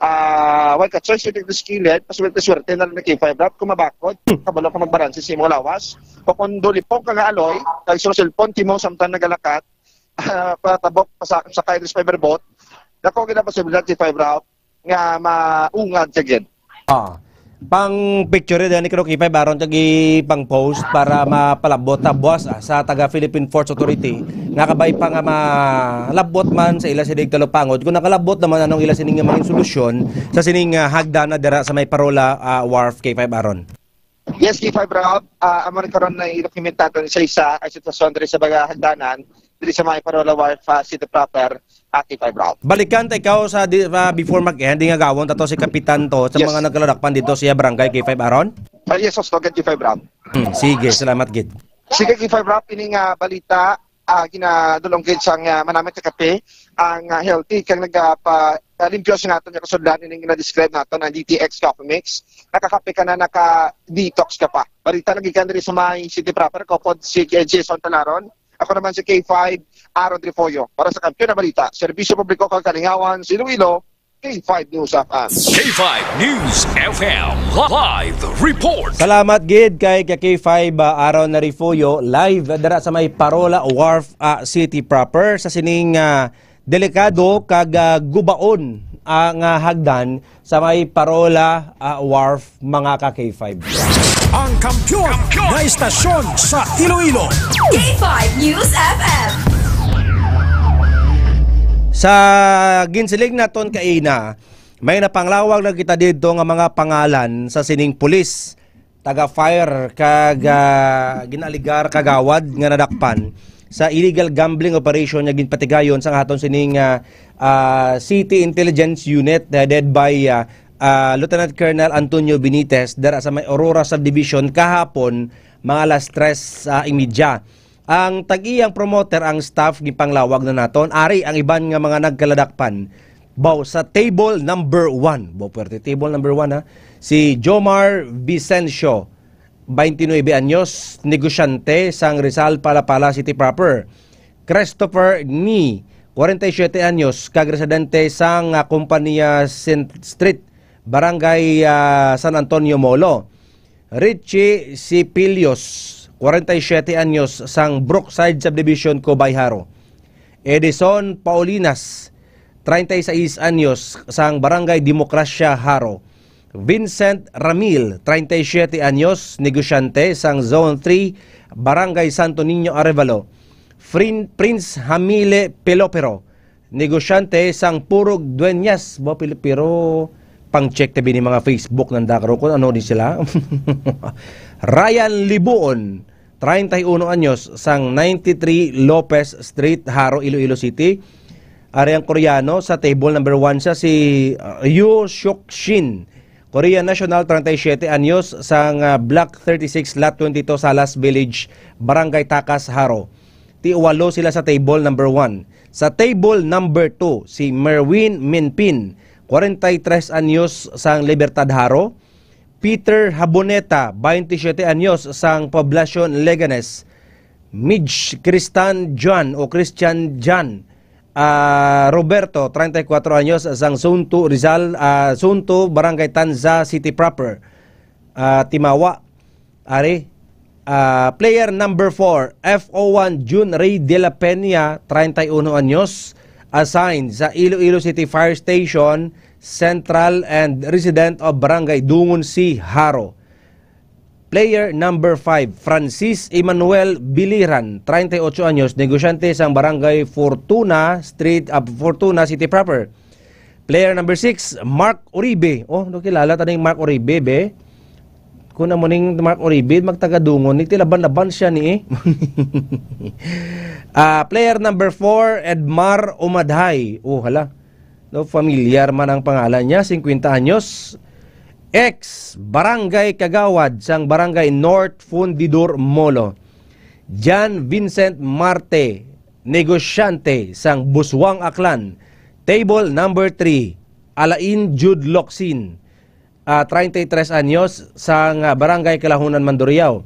Ah, wala ka choice, yung sa kilid, paswerte-swerte na lang ni K five Ralph, kung mabakod, kabalo ka magbaransi sa imong lawas. O kung dulipong ka nga aloy, kag sa cellphone, ti mo samtang nagalakat, ah, patabok, pasa-, sakay sa fiber boat, dako gid ang posibilidad K five Ralph, nga maungad siya gid. Ah. Pang picture din ni K five aron tagi pang post para mapalabot ta buwas, ah, sa taga Philippine Ports Authority nga kabay pa nga malabot man sa ila sining talupangod. Kung nakalabot naman, anong ila sining mga solusyon sa sining, ah, hagdan na dira sa may Parola, ah, Wharf, K five Aaron? Yes, K five Ralph, ah, amo ni karon na i-document naton sa isa ang sitwasyon diri sa mga hagdanan diri sa may Parola Wharf, ah, City Proper, ah, K five Ralph. Balikan ta ikaw sa di, ah, before mag-end, di nga gawon tato si Kapitan to sa Yes. mga nagkaladakpan dito sa barangay, K five Aaron? Ah, yes, Host Logan, K five Ralph. Hmm, sige, salamat gid. Sige, K five Ralph, ini nga balita, ah, ginadulong gid sang, ah, manamit sa kape, ang, ah, healthy kang nagapa-, ah, limpyo sa naton nga kasudlan, ini nga na-describe naton ang D T X Coffee Mix. Nakakape ka na, naka-detox ka pa. Balita lagi ka diri sa may City Proper, ko pod si K J Jason Talaron. Ako naman si K five Aaron Trifolio. Para sa Kampiyon na Balita, Serbisyo Publiko kag Kalingawan, sa Iloilo, K five News F M. K five News F M live report. Salamat gid kay ka K five, ah, Aaron Narifoyo, live dira sa may Parola Wharf, ah, City Proper sa sining, ah, delikado kag, ah, gubaon, ah, nga hagdan sa may Parola, ah, Wharf, mga ka K five. Ang kampiyon na istasyon sa Iloilo. K five News F M. Sa ginsiling naton kaina, may napanglawag na kita dito nga mga pangalan sa sining pulis, taga fire kag, ah, ginaligar kagawad nga nadakpan sa illegal gambling operation nga ginpatigayon sang aton sining, ah, ah, City Intelligence Unit headed by, ah, ah, Lieutenant Colonel Antonio Benitez dira sa may Aurora Subdivision kahapon, mga alas tres, ah, imedya. Ang tag-iyang promoter, ang staff, gipanglawag na naton. Ari ang iban nga mga nagkaladakpan. Baw, sa table number one. Baw, pwerte. Table number one, ha. Si Jomar Vicencio, twenty-nine anyos, negosyante sang Rizal, Palapala City Proper. Christopher Ni, forty-seven anyos, kag residente sang, ah, Compania Sen-, Street, Barangay, ah, San Antonio, Molo. Richie Sipilios, forty-seven anyos, sang Brookside Subdivision, Cubay, Jaro. Edison Paulinas, treinta y seis anyos, sang Barangay Demokrasya, Jaro. Vincent Ramil, treinta y siete anyos, negosyante sang Zone three, Barangay Santo Niño, Arevalo. Frin-, Prince Hamile Pelopero, negosyante sang Purog Dueñas. Bo, Pelopero, pang-check tabi ni mga Facebook nanda karon kung ano ni sila. Ryan Libuon, treinta y uno anyos, sang ninety-three Lopez Street, Jaro, Iloilo City. Ari ang Koreano, sa table number one siya, si, uh, Yoo Seok Shin, Korean national, treinta y siete anyos, sang, uh, Block thirty-six, Lot twenty-two, Salas Village, Barangay Takas, Jaro. Ti walo sila sa table number one. Sa table number two, si Merwin Minpin, forty-three anyos, sang Libertad, Jaro. Peter Haboneta, twenty-seven anyos, sang Poblacion, Leganes. Midge Cristan John o Christian John, ah, Roberto, treinta y cuatro anyos, sang Sunto, Rizal, ah, Sunto, Barangay Tanza City Proper. Ah, Timawa, ari, Ah, player number four, F O one Jun Ray de la Peña, treinta y uno anyos, assigned sa Iloilo City Fire Station Central and resident of Barangay Dungon C, Jaro. Player number five, Francis Emmanuel Biliran, treinta y ocho anyos, negosyante sang Barangay Fortuna Street, ah, Fortuna City proper. Player number six, Mark Uribe. Oh, no, kilala ta ning Mark Uribe, be. Kung amo ning Mark Uribe, magtagadungon ni, tilaban-laban siya ni, eh. Ah, player number four, Edmar Umadhay. Oh, hala. No, familiar man ang pangalan niya, singkwenta anyos. Ex Barangay Kagawad sang Barangay North Fundidor, Molo. John Vincent Marte, negosyante sang Buswang, Aklan. Table number three, Alain Jude Locsin, ah, treinta y tres anyos, sang, ah, Barangay Kalahunan, Mandurriao.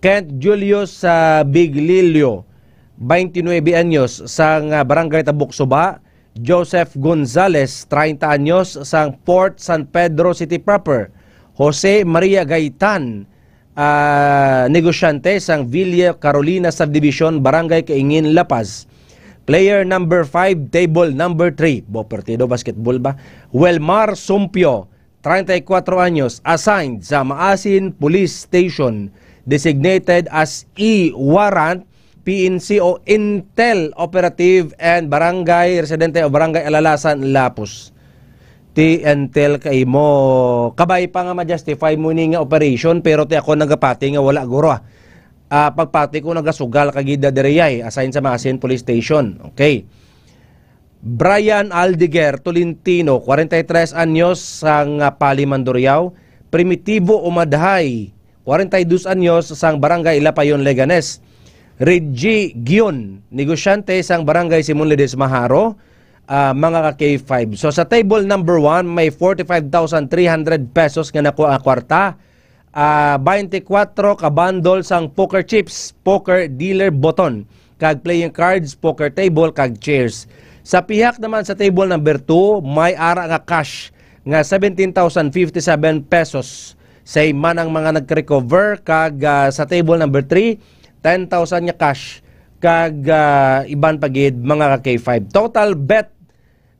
Kent Julius, ah, Biglilio, twenty-nuebe anyos, sang, ah, Barangay Tabuk Suba. Joseph Gonzales, treinta anyos, sang Port San Pedro City proper. Jose Maria Gaitan, ah, negosyante sang Villa Carolina Subdivision, Barangay Kaingin, La Paz. Player number five, table number three. Bo, partido basketball ba? Welmar Sumpio, treinta y cuatro anyos, assigned sa Maasin Police Station, designated as E Warrant, P N C o Intel Operative and Barangay Residente o Barangay Alalasan, Lapuz. Ti Intel kay mo, kabay pa nga ma-justify mo ni nga operation, pero ti ako nagapati nga wala guro, ah. Ah, pagpati ko nagasugal ka gid diri ay, assign sa Maasin Police Station. Okay. Brian Aldeguer Tolentino, kwarenta y tres anyos, sang, ah, Pali, Mandurriao. Primitivo Umadhay, kwarenta y dos anyos, sang Barangay Lapayon, Leganes. Reggie Gion, negosyante sang Barangay Simon Ledesma, Jaro, ah, mga ka K five. So, sa table number one, may forty-five thousand three hundred pesos nga nakuha nga kwarta. Ah, twenty-four ka bundle sang poker chips, poker dealer button, kag playing cards, poker table, kag chairs. Sa pihak naman sa table number two, may ara nga cash nga seventeen thousand fifty-seven pesos. Sa iman ang mga nag-recover, kag, ah, sa table number three, ten thousand nga cash, kag, ah, iban pa gid mga ka K five. Total bet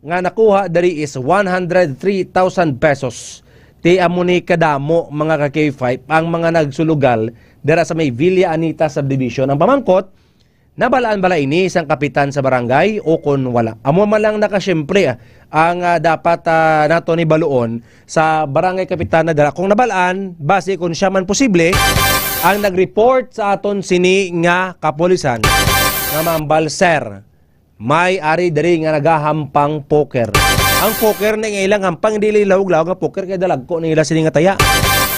nga nakuha diri is one hundred three thousand pesos. Ti amo ni kadamo, mga ka K five, ang mga nagsulugal dira sa may Villa Anita Subdivision. Ang pamangkot, nabalaan bala ini sang kapitan sa barangay o kon wala? Amo man lang naka, siyempre, ah, ang, ah, dapat, ah, nato ni baluon sa barangay kapitan na dira. Kung nabalaan, basi kung siya man posible ang nag-report sa aton sini nga kapulisan, nga mambal, sir, may ari diri nga nagahampang poker. Ang poker na nga ilang hampang, hindi lawog-lawog nga poker, kay dalagko nila sini nga taya.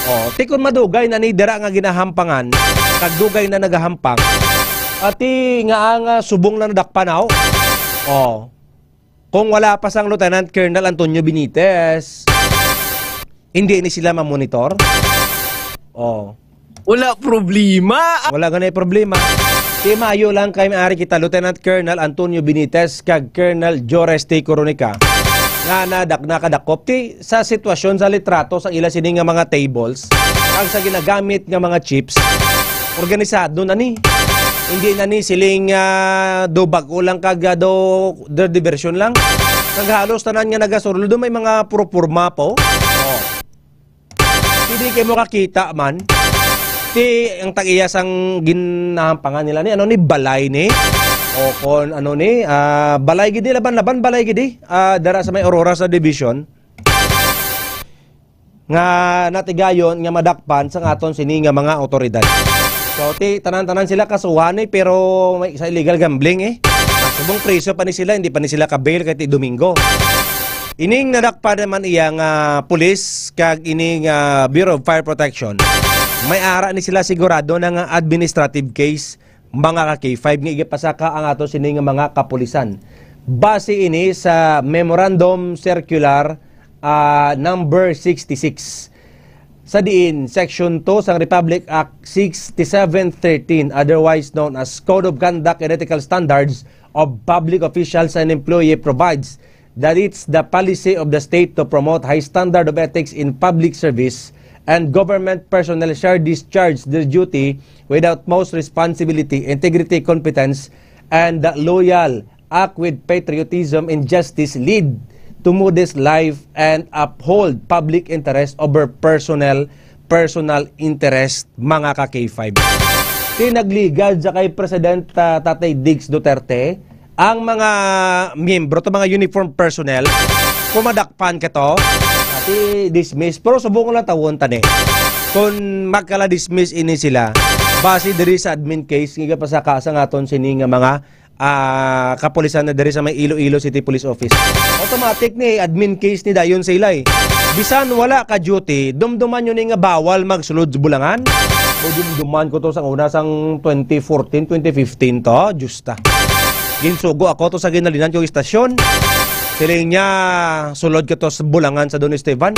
Oh, ti kon madugay na ni dira nga ginahampangan, kag dugay na nagahampang, ati nga ang, ah, subong na nadakpan, aw. Oh. Kung wala pa sang Lieutenant Colonel Antonio Benitez, hindi ni sila mamonitor. Oh. Wala problema. Wala ganay problema. Ti maayo lang kay may ari kita Lieutenant Colonel Antonio Benitez kag Colonel Jores T. Coronica nga nadak-, nakadakop ti sa sitwasyon sa litrato sa ila sini nga mga tables kag sa ginagamit nga mga chips. Organisado na ni. Hindi na ni siling, ah, do bag-o lang kag, ah, do, do diversion lang. Kag halos tanan nga nagasulod do may mga proporma po. Oh. Hindi kay mo kakita man. Ti ang tag-iya sang ginahampangan nila ni, ano ni, balay ni? O kon ano ni, ah, balay gidi, laban-laban balay gidi. Ah, dara sa may Aurora Subdivision. Nga natigayon nga madakpan sa aton sini nga mga awtoridad. So, ti, tanan-tanan sila kasuhan ni, pero may sa illegal gambling eh. Subong preso pa ni sila, hindi pa ni sila ka-bail kay ti Domingo. Ining nadakpan naman iya nga pulis kag ini nga Bureau of Fire Protection, may ara ni sila sigurado na nga administrative case, mga ka K five, nga igipasaka ang ato sini nga mga kapulisan. Base ini sa Memorandum Circular, ah, number sixty-six. Sa diin, Section two sang Republic Act sixty-seven thirteen, otherwise known as Code of Conduct and Ethical Standards of Public Officials and Employee, provides that it's the policy of the state to promote high standard of ethics in public service and government personnel shall discharge their duty with utmost responsibility, integrity, competence, and loyal act with patriotism and justice, lead to modest life, and uphold public interest over personal personal interest, mga ka K five. Ti nagligad sa kay President, ah, Tatay Diggs Duterte, ang mga miyembro to, mga uniform personnel, kung madakpan ka to, ati dismiss. Pero subong lang tawon tani. Kung magkala-dismiss ini sila, base diri sa admin case nga gapasaka sa naton sini nga mga, ah, kapulisan na diri sa may Iloilo City Police Office, automatic ni admin case ni dayon sa ila, eh. Bisan wala ka duty, dumduman nyo ni nga bawal magsulod sa bulangan. O, dumduman ko to sang una, sang twenty fourteen, twenty fifteen to, justa. Ginsugo ako to sa ginalinan kong istasyon. Siling niya, "Sulod ka to sa bulangan sa Don Esteban."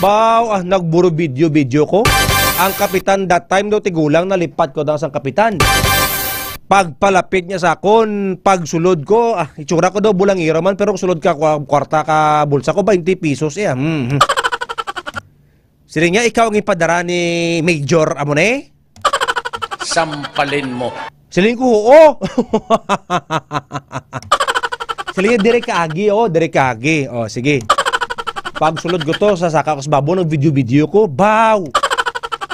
Baw, ah, nagburo video-video ko. Ang kapitan that time daw, tigulang, nalipat ko daw sang kapitan. Pagpalapit niya sa akon, pagsulod ko, ah, itsura ko daw bulangero man, pero sulod ka, kwa-, kwarta ka bulsa ko, twenty pesos, eh, ah. Hmm, hmm. Siling niya, "Ikaw ang ipadara ni Major amo ni?" Sampalin mo. Siling ko, "Oo." Siling niya, "Diri ka agi, oh, diri ka agi." Oh, sige. Pagsulod ko to, sa saka ko sa babo, nag-video-video ko. Baw!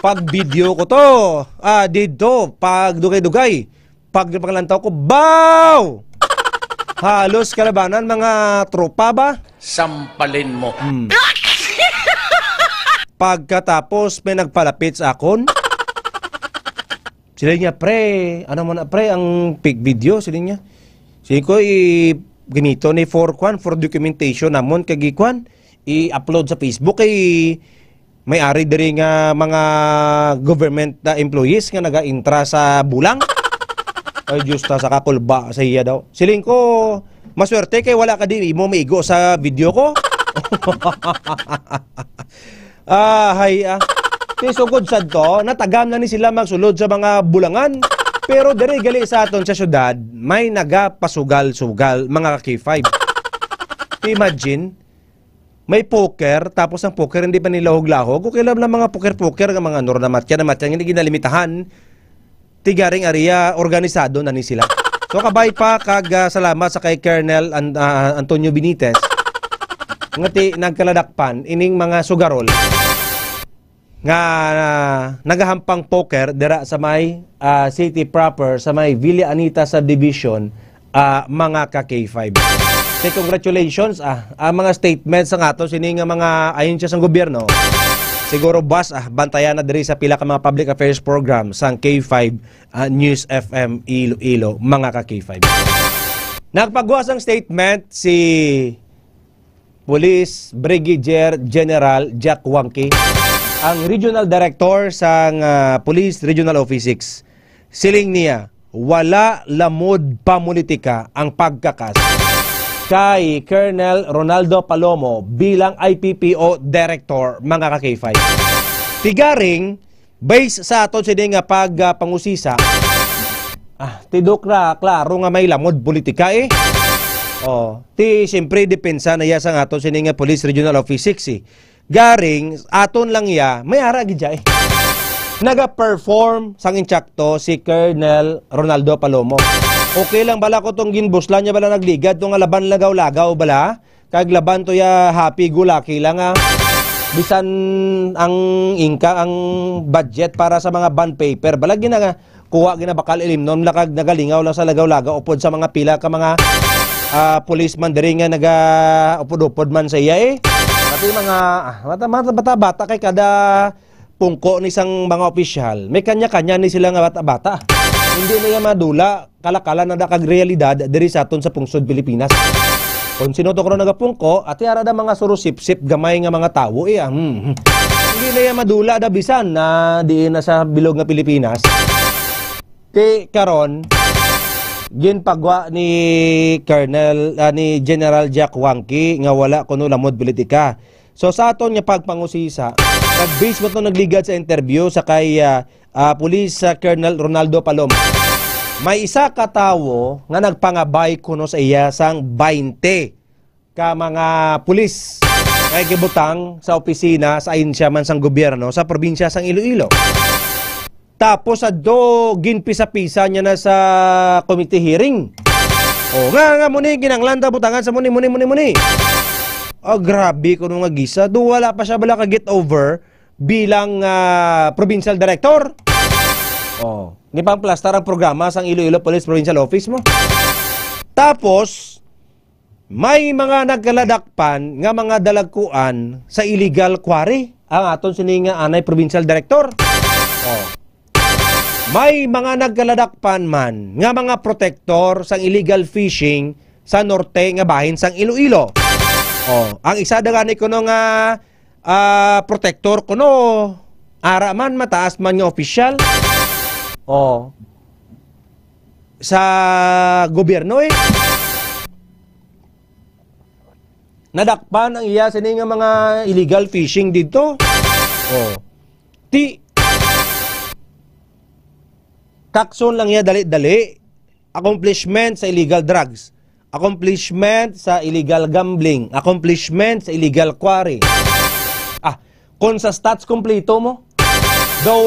Pag-video ko to, ah, didto, pag dugay-dugay. Pag panglantaw ko, baw! Halos kalabanan, mga tropa ba? Sampalin mo. Hmm. Pagkatapos, may nagpalapit sa akon. Siling niya, "Pre, ano mo na, pre, ang fake video?" Siling niya. Siling ko, "I-, ginito ni for, kwan, for documentation namon, kag i-, kwan, i-upload sa Facebook, kay may ari diri nga mga government na employees nga naga-intra sa bulang." Ay, Diyos ta, sa kakulba sa iya daw. Siling ko, "Maswerte kay wala ka di imo maigo sa video ko." Ah, hay, ah. Ti sugod sad to, natagam na ni sila magsulod sa mga bulangan. Pero diri gali sa aton sa syudad, may nagapasugal-sugal, mga ka K five. Imagine, may poker, tapos ang poker hindi pa nilahog-lahog. Okay lang na mga poker-poker, nga mga nor na matya na matya, hindi ginalimitahan. Tigaring area, organisado na ni sila. So, kabay pa, kag, ah, salamat sa kay Colonel An-, ah, Antonio Benitez, nga ti nagkaladakpan ining mga sugarol nga, ah, nagahampang poker dira sa may, ah, city proper, sa may Villa Anita Subdivision, ah, mga ka K five. Say congratulations, ah, ang mga statements sa ato sini nga mga ahensya sang gobyerno, siguro buwas, ah, bantayan na diri sa pila ka mga public affairs program sang K five, ah, News F M Iloilo, mga ka K five. Nagpagwa sang statement si Police Brigadier General Jack Wangki, ang Regional Director sang, ah, Police Regional Office six. Siling niya, wala lamod pamulitika ang pagkakas kay Colonel Ronaldo Palomo bilang I P P O Director, mga ka K five. Tigaring, based sa aton sini nga pag, ah, pangusisa, ah, tidok na klaro nga may lamod politika, eh. Oh, ti siyempre depensa na iya sang aton sini nga Police Regional Office six, eh. Garing, aton lang iya, may ara gid siya, eh. Naga-perform sang insakto si Colonel Ronaldo Palomo. Okay lang bala ko tong ginbuslan niya bala, nagligad to nga laban lagaw-lagaw bala? Kag laban to ya happy go lucky lang, ah. Bisan ang ingka, ang budget para sa mga bond paper, bala gina-, kuha, ginabakal ilimnon lang kag nagalingaw lang sa lagaw-lagaw upod sa mga pila ka mga, ah, policeman diri nga naga-upod-upod man sa iya, eh. Pati mga, ah, bata, bata, bata, bata kay kada pungko ni sang mga opisyal, may kanya-kanya ni sila nga bata-bata. Hindi na iya madula, kalakala na da kag realidad diri sa aton sa pungsod Pilipinas. Kung sino to karon nagapungko, ati ara da mga surusipsip gamay nga mga tawo, eh, ah. Hmm. Hindi na iya madula da bisan na diin na sa bilog nga Pilipinas. Ti karon, ginpagwa ni Colonel, ah, ni General Jack Wangki nga wala kuno lamod politika. So, sa aton nga pagpangusisa, nag-base mo to nagligad sa interview sa kay, ah, ah, Police, ah, Colonel Ronaldo Palom. May isa ka tawo nga nagpangabay kuno sa iya sang baynte ka mga pulis. Kay gibutang sa opisina sa ahensya man sang gobyerno sa probinsya sang Iloilo. Tapos adto, ginpisa-pisa niya na sa committee hearing. O, nga, nga, muni, kinahanglan ta butangan sa muni, muni, muni, muni. Ah, grabe kuno nga gisa. Do wala pa siya bala ka get over bilang, ah, provincial director. Oh, gipamplastar ang programa sang Iloilo Police Provincial Office mo. Tapos, may mga nagkaladakpan nga mga dalagkuan sa illegal quarry ang aton sini nga anay provincial director. Oh. May mga nagkaladakpan man nga mga protektor sang illegal fishing sa norte nga bahin sang Iloilo. Oh, ang isa da gani kuno nga, ah, protektor kuno, ara man, mataas man nga opisyal. Oh. Sa gobyerno, eh. Nadakpan ang iya sini nga mga illegal fishing dito. Oh. Ti, kakson lang iya dali-dali. Accomplishment sa illegal drugs. Accomplishment sa illegal gambling. Accomplishment sa illegal quarry. Ah, kung sa stats kompleto mo, daw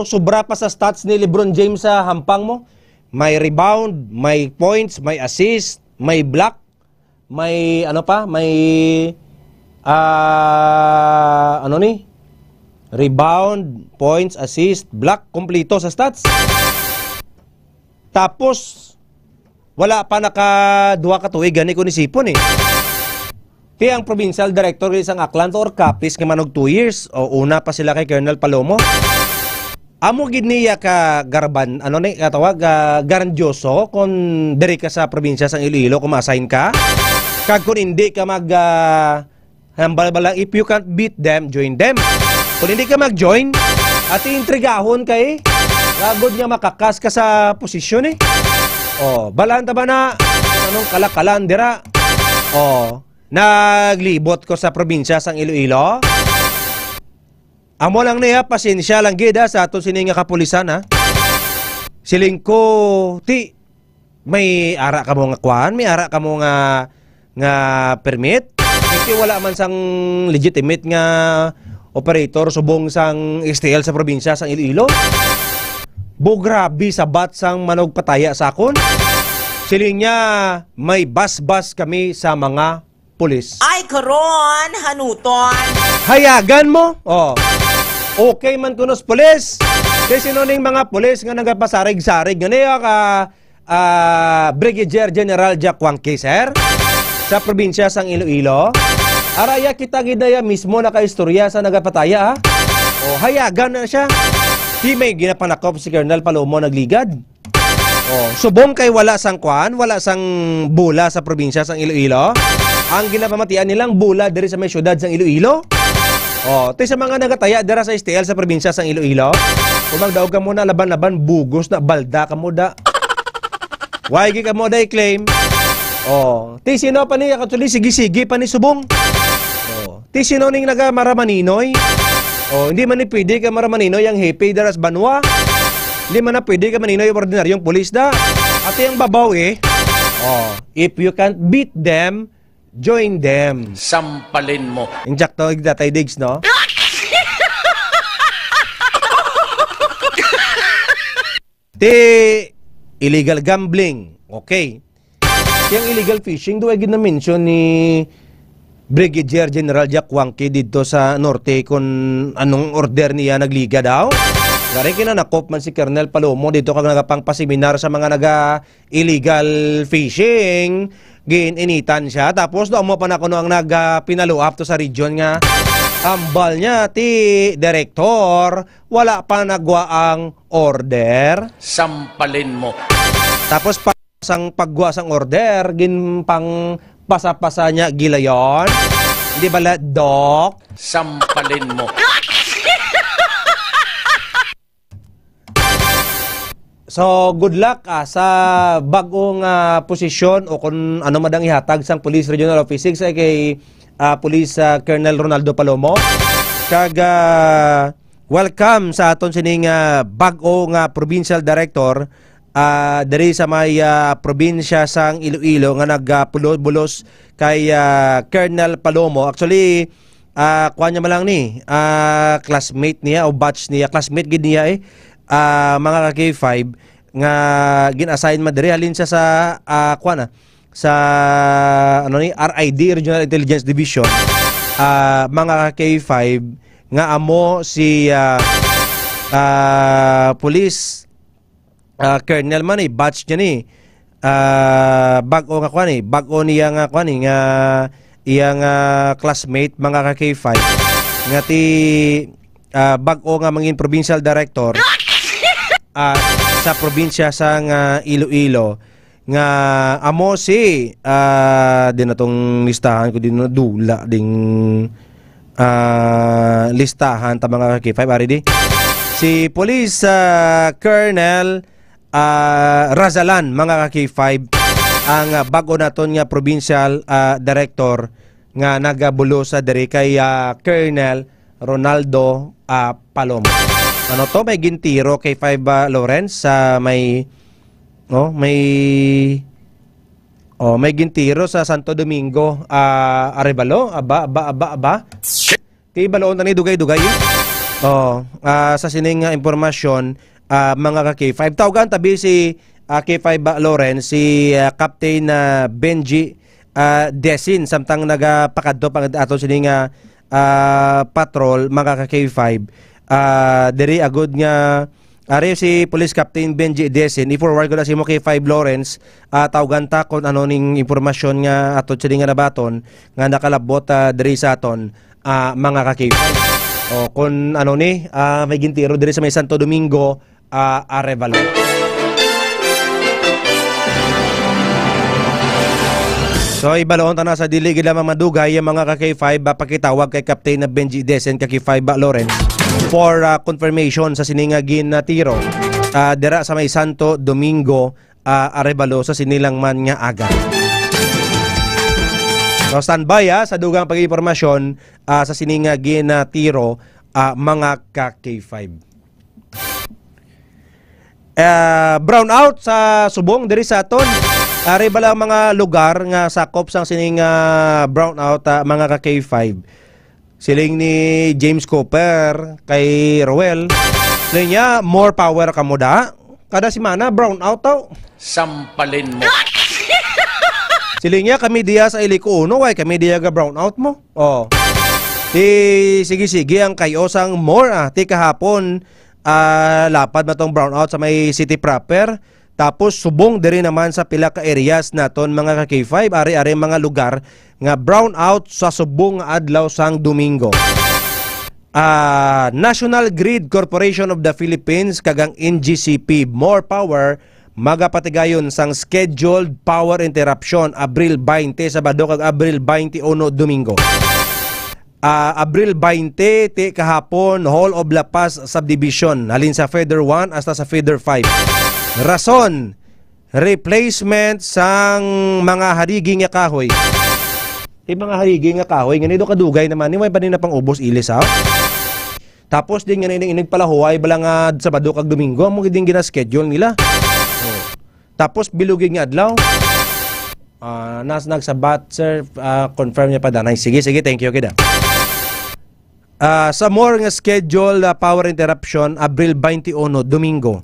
sobra pa sa stats ni LeBron James sa hampang mo. May rebound, may points, may assist, may block, may ano pa, may, ah, ano ni? Rebound, points, assist, block, kompleto sa stats. Tapos, wala pa naka duha ka tuig gani ko ni sipon, eh. Ti ang provincial director sang Aklan to or Capiz nga manog two years, o una pa sila kay Colonel Palomo. Amo gid niya ka garban, ano ni katawag, ah, garandyoso kung diri ka sa probinsya sang Iloilo kung ma-assign ka. Kag kung hindi ka mag, ah, hambal ba lang, if you can't beat them, join them. Kung hindi ka mag-join, ati intrigahon kay lagod nga makakas ka sa posisyon, eh. Oh, balaan ta ba na kung anong kalakalan dira? Oh, naglibot ko sa probinsya sang Iloilo. Amo lang niya, pasensya lang gid, ha, sa aton sini nga kapulisan, ha. Siling ko, ti, may ara kamo nga kwan, may ara kamo nga, nga permit. Ti wala man sang legitimate nga operator subong sang S T L sa probinsya sang Iloilo. Bo, grabe sabat sang manugpataya sa akon. Siling niya, may basbas kami sa mga pulis. Ay, karon, hanuton. Hayagan mo? Oh. Okay man kuno sa pulis. Kay sino ning mga pulis nga nagapasarig-sarig nga niya ka, ah, Brigadier General Jack Wangke, sir? Sa probinsya sang Iloilo. Araya kita gid na ya mismo nakaistorya sa nagapataya, ha? Oh, hayagan na siya. Di may ginapanakop si Colonel Palomo nagligad. Oh, subong kay wala sang kwan, wala sang bola sa probinsya sang Iloilo. Ang ginapamatian nilang bola diri sa may syudad sang Iloilo. Oh, ti sa mga nagataya dira sa S T L sa probinsya sang Iloilo, kung magdaog kamo na laban-laban, bugos na, balda kamo da. Why gi kamo da i-claim? Oh, ti sino pa ni, actually, sige-sige pa ni subong. Oh. Ti sino ning naga Mara Maninoy? Oh, hindi man ni pwede ka Mara Maninoy ang hepe dara sa banwa. Hindi man na pwede ka Maninoy ang ordinaryong pulis da. Ati ang babaw eh. Oh, if you can't beat them, join them. Sampalin mo. Ang jack to, Tatay Diggs, no? Ti illegal gambling. Okay. Yang illegal fishing, do gid na-mention ni Brigadier General Jack Wangke didto sa Norte kung anong order niya nagliga daw. Gari kinanakop man si Colonel Palomo dito kag nagapangpaseminar sa mga naga illegal fishing. Gin-initan siya. Tapos do amo pa na kuno ang nag, ah, pinaluap to sa region nga ambal niya ti direktor, wala pa nagwa ang order. Sampalin mo. Tapos pa sang pagwa sang order, ginpang pasa-pasa niya gilayon. Di bala, Doc? Sampalin mo. So, good luck, ah, sa bag-ong, ah, posisyon o kung ano man ang ihatag sang Police Regional Office six ay kay, ah, Police, ah, Colonel Ronaldo Palomo. Kag, ah, welcome sa aton sining, ah, bag-o nga provincial director, ah, diri sa may, ah, probinsya sang Iloilo nga nagapulo-, bulos kay, ah, Colonel Palomo. Actually, ah, kuwan niya man lang ni, ah, classmate niya o batch niya, classmate gid niya, eh. Ah, mga ka-K five, nga gin-assign man diri, halin siya sa, ah, kuwan, ah, sa, ano ni, R I D, Regional Intelligence Division, ah, mga ka-K five, nga amo si, ah, ah, Police, ah, Colonel man, eh, batch niya ni. Ah, bag-o nga kuwan, eh, bag-o niya nga kuwan, eh, nga iya nga classmate, mga ka-K five, nga ti, ah, bag-o nga mangin provincial director, ah, sa probinsya sang, ah, Iloilo, nga amo si, ah, di na tong listahan ko, di na dula ding, ah, listahan ta, mga ka-K five, ari di. Si Police, ah, Colonel, ah, Razalan, mga ka-K five, ang, ah, bag-o naton nga provincial, ah, director nga nagabulosa diri kay, ah, Colonel Ronaldo, ah, Palomo. Ano to? May gintiro kay five, ah, Lawrence sa may, no? May, oh, may gintiro sa Santo Domingo, ah, Arevalo. Aba, aba, aba, aba. Kay baloon tani dugay-dugay, eh. Oh, ah, sa sining nga impormasyon, ah, mga ka-K five. Tawgan tabi si, ah, K five ba, Lawrence, si, ah, Captain, ah, Benji, ah, Desin, samtang nagapakadto pa ato sini nga, ah, patrol, mga ka-K five. Ah, diri agud nga, ari si Police Captain Benji Desin, i-forward ko na sa imo, K five Lawrence, ah, tawgan ta kung ano ning impormasyon nga ato sini nga nabaton nga nakalabot, ah, diri sa aton, ah, mga ka-K five. O, kung ano ni, ah, may gintiro diri sa may Santo Domingo, ah, Arevalo. So, ibaloon ta na sa dili gid lamang madugay ang mga ka-K five, ah, pakitawag kay Captain na Benji Desen, ka-K five ba, Lawrence, for, ah, confirmation sa sini nga ginatiro, ah, dira sa may Santo Domingo, ah, Arevalo sa sini lang man nga aga. So, standby, ah, sa dugang pag-impormasyon, ah, sa sini nga ginatiro, ah, mga ka-K five. Ah, brownout sa subong diri sa aton. Ari bala ang mga lugar nga sakop sang sining, ah, brownout, ah, mga ka-K five? Siling ni James Cooper kay Roel, siling niya, "More power ka mo da. Kada semana, brownout taw." Sampalin mo. Siling niya, "Kami diya sa Iliko Uno, why kami diya ga brownout mo?" Oh. Ti, sige, sige, ang kayo sang more, ah. Ti kahapon, ah, lapad na tong brownout sa may city proper. Tapos subong diri naman sa pila ka areas naton, mga ka-K five, ari-ari mga lugar nga brownout sa subong nga adlaw sang Domingo. Ah, National Grid Corporation of the Philippines kag ang N G C P More Power magapatigayon sang scheduled power interruption Abril twenty, Sabado, kag Abril twenty-one, Domingo. Ah, Abril twenty, ti kahapon, Hall of La Paz Subdivision, halin sa feeder one hasta sa feeder five. Rason, replacement sang mga harigi nga kahoy. Ti mga harigi nga kahoy, nga nido kadugay naman, ni may pa din na pang ubos ilis, ha? Tapos din nga na ining, ining palahuway, bala nga Sabado kag Domingo, amo gid yung gina-schedule nila. Oh. Tapos bilog gid nga adlaw. Ah, nas nagsabat, sir, ah, confirm niya pa danay. Sige, sige, thank you, kida. Ah, sa more nga schedule, ah, power interruption, Abril twenty-one, Domingo.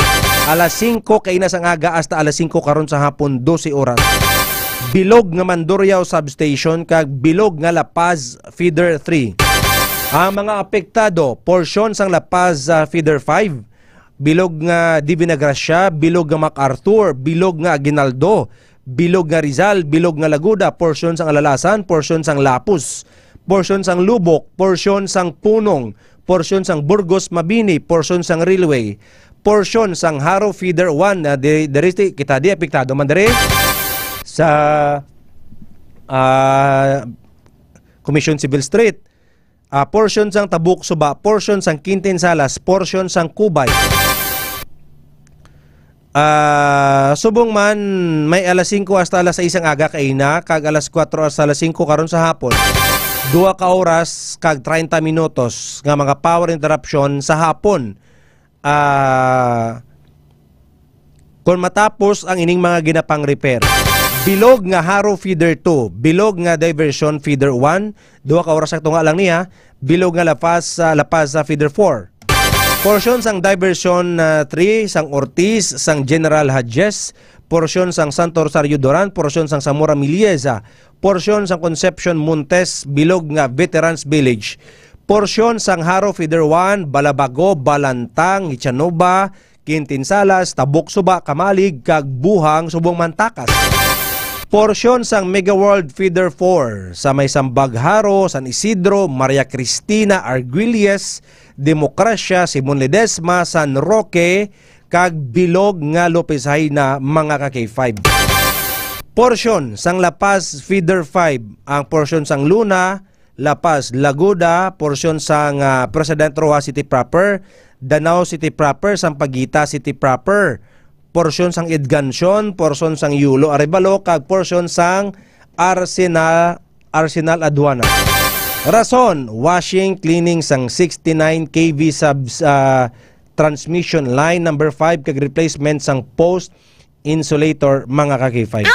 Alas singko kaina sang aga hasta alas singko karon sa hapon, dose oras. Bilog nga Mandurriao Substation kag bilog nga La Paz Feeder three. Ang mga apektado, porsyon sang La Paz, ah, Feeder five, bilog nga Divina Gracia, bilog nga MacArthur, bilog nga Aguinaldo, bilog nga Rizal, bilog nga Laguda, porsyon sang Alalasan, porsyon sang Lapus, porsyon sang Lubok, porsyon sang Punong, porsyon sang Burgos Mabini, porsyon sang Railway, porsyon sang Jaro Feeder one, na di, diri ti, kita di apektado man diri sa, ah, Commission Civil Street, ah, porsyon sang Tabuk Suba, porsyon sang Quintin Salas, porsyon sang Cubay. Ah, subong man, may alas singko hasta alas sais ang aga kaina, kag alas kuwatro hasta alas singko karon sa hapon. Duha ka oras kag treinta minutos nga mga power interruption sa hapon. Ah, Kon matapos ang ining mga ginapang-repair, bilog nga Jaro Feeder two, bilog nga Diversion Feeder one, duha ka oras ang tunga lang niya, bilog nga La Paz, ah, La Paz, ah, Feeder four. Porsyon sang Diversion, ah, three, sang Ortiz, sang General Hajes, porsyon sang Santo Rosario Duran, porsyon sang Zamora Miliesa, porsyon sang Concepcion Montes, bilog nga Veterans Village, porsyon sang Jaro Feeder one, Balabago, Balantang, Ichanova, Quintin Salas, Tabok Suba, Camalig, kag Buhang subong Mantakas. Porsyon sang Mega World Feeder four sa may Sambag Jaro, San Isidro, Maria Cristina, Argüelles, Democracia, Simon Ledesma, San Roque, kag bilog nga Lopez Jaena, mga ka K five. Porsyon sang La Paz Feeder five, ang porsyon sang Luna, La Paz, Laguda, porsyon sang, ah, President Roxas City Proper, Danao City Proper, Sampaguita City Proper, porsyon sang Edgancion, porsyon sang Yulo Arevalo, kag porsyon sang Arsenal, Arsenal Aduana. Rason, washing, cleaning sang sixty-nine K V subs, ah, transmission line number five kag replacement sang post insulator, mga ka K five.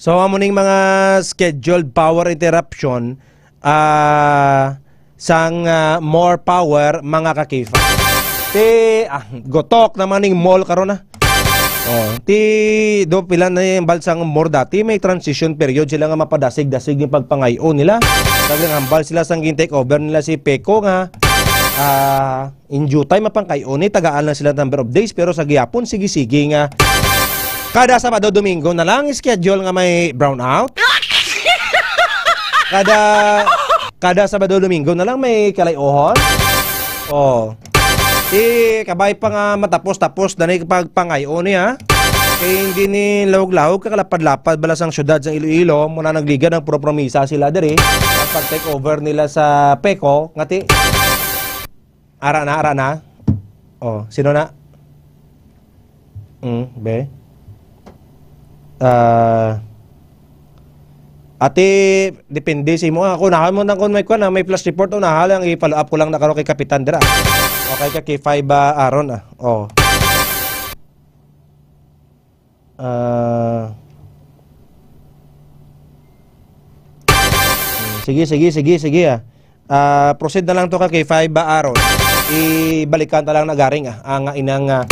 So, amo ning mga scheduled power interruption, ah, sang, ah, more power, mga ka K five. Ti, ah, gutok naman ning mall karon, ah. Oh, ti, do pila na yung hambal sang more dati, may transition period sila nga mapadasig-dasig yung pagpangayo nila. Kag hambal sila sang gin-take over nila si Peko nga, ah, in due time, mapangkayo ni, tagaan lang sila number of days, pero sa gihapon, sige-sige nga. Kada Sabado, Domingo na lang schedule nga may brownout. Kada, kada Sabado, Domingo na lang may kalayohon. Oh. Ti, kabay pa nga matapos-tapos na ni pagpangayo ni, ha? Kay hindi ni lahog-lahog, kakalapad-lapad bala sang syudad sang Iloilo, muna nagligad ang puro promisa sila diri. Ang pag-take over nila sa Peko, ngati, ara na, ara na. Oh, sino na? Mm, be. Ah, ati, depende sa imo. Ako, unahan mo na kung may kwan, ah, may flash report, unahan lang, i-follow up ko lang na karon kay Kapitan dira. Okay, ka K five, ah, Aaron, ah. Oh. Ah. Sige, sige, sige, sige, ah. Ah, proceed na lang to ka K five, ah, Aaron. Ibalikan ta lang na garing, ah, ang inang, ah,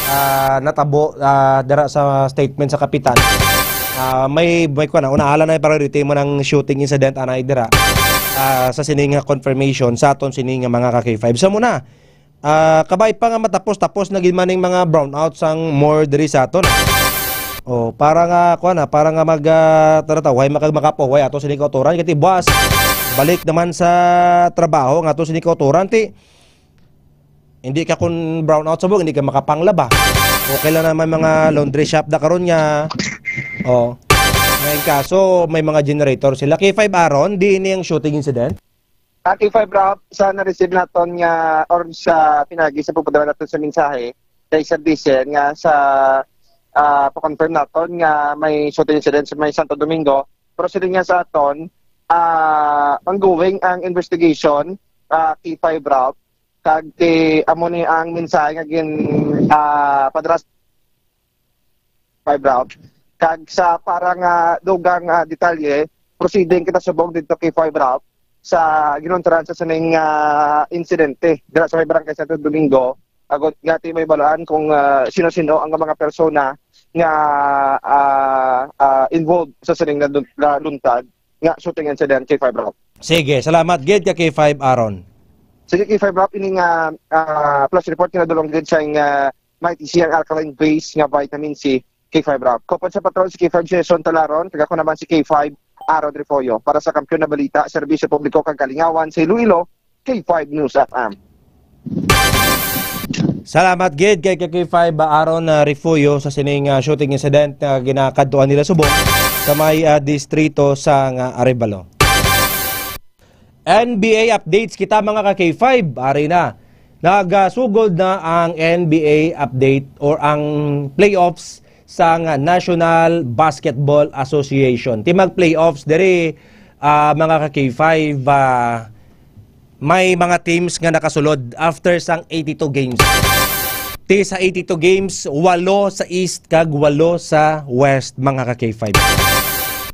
ah, natabo, ah, dira sa statement sa kapitan. Ah, may, may kuwan na, unahala na yung priority mo ng shooting incident, anay dira. Ah, sa sining nga confirmation, sa aton sining nga mga ka K five. Sa muna, ah, kabay pa nga matapos-tapos na gid man ning mga brownout sang more diri sa aton. Oh, para nga, kuwan na, para nga mag, ah, tara ta, way makag-, makapahuway ato sini kautoran, kay ti buwas, balik naman sa trabaho nga ato sini kautoran, ti, hindi ka kun brownout sa buhok, hindi ka makapanglaba. Okay lang naman mga laundry shop da karon nga. Oh. Ngayon kaso, may mga generator sila. K five Aaron, di ini ang shooting incident? Ah, K five Rob, sa na-receive naton nga, or sa pinagi sa pagpadala naton sa mensahe kay Sir Diesel nga sa, ah, pa-confirm naton nga may shooting incident sa may Santo Domingo. Pero sila nga sa aton, ah, ongoing ang investigation, ah, K five Rob, kag ti amo ni ang mensahe nga gin, ah, padala five Rob. Kag sa para nga dugang, ah, detalye, proceeding kita subong dito kay five Rob sa ginuntaran sa sining, ah, insidente dira sa may barangay Santo Domingo. Agod nga ti may balaan kung, ah, sino-sino ang mga persona nga, ah, ah, involved sa sining nadun-, naluntad nga shooting incident kay five Rob. Sige, salamat gid ka K five Aaron. Sige, K five Rob, ini nga, ah, flash report nga nadulong gid sa, ah, Mighty C ang alkaline base nga vitamin C, K five Rob. Kaupod sa patrol si K five Jason Talaron, kag ako naman si K five Aaron Refollo. Para sa Kampiyon na Balita, Serbisyo Publiko kag Kalingawan sa Iloilo, K five News F M. Salamat gid kay K five Aaron, ah, Refollo sa sining, ah, shooting incident nga ginakadtuan nila subong sa may, ah, distrito sa nga Arevalo. N B A updates kita, mga ka K five. Ari na. Nagasugod na ang N B A update or ang playoffs sang National Basketball Association. Ti mag-playoffs diri, ah, mga ka K five, ah, may mga teams nga nakasulod after sang eighty-two games. Ti sa eighty-two games, walo sa East kag walo sa West, mga ka K five.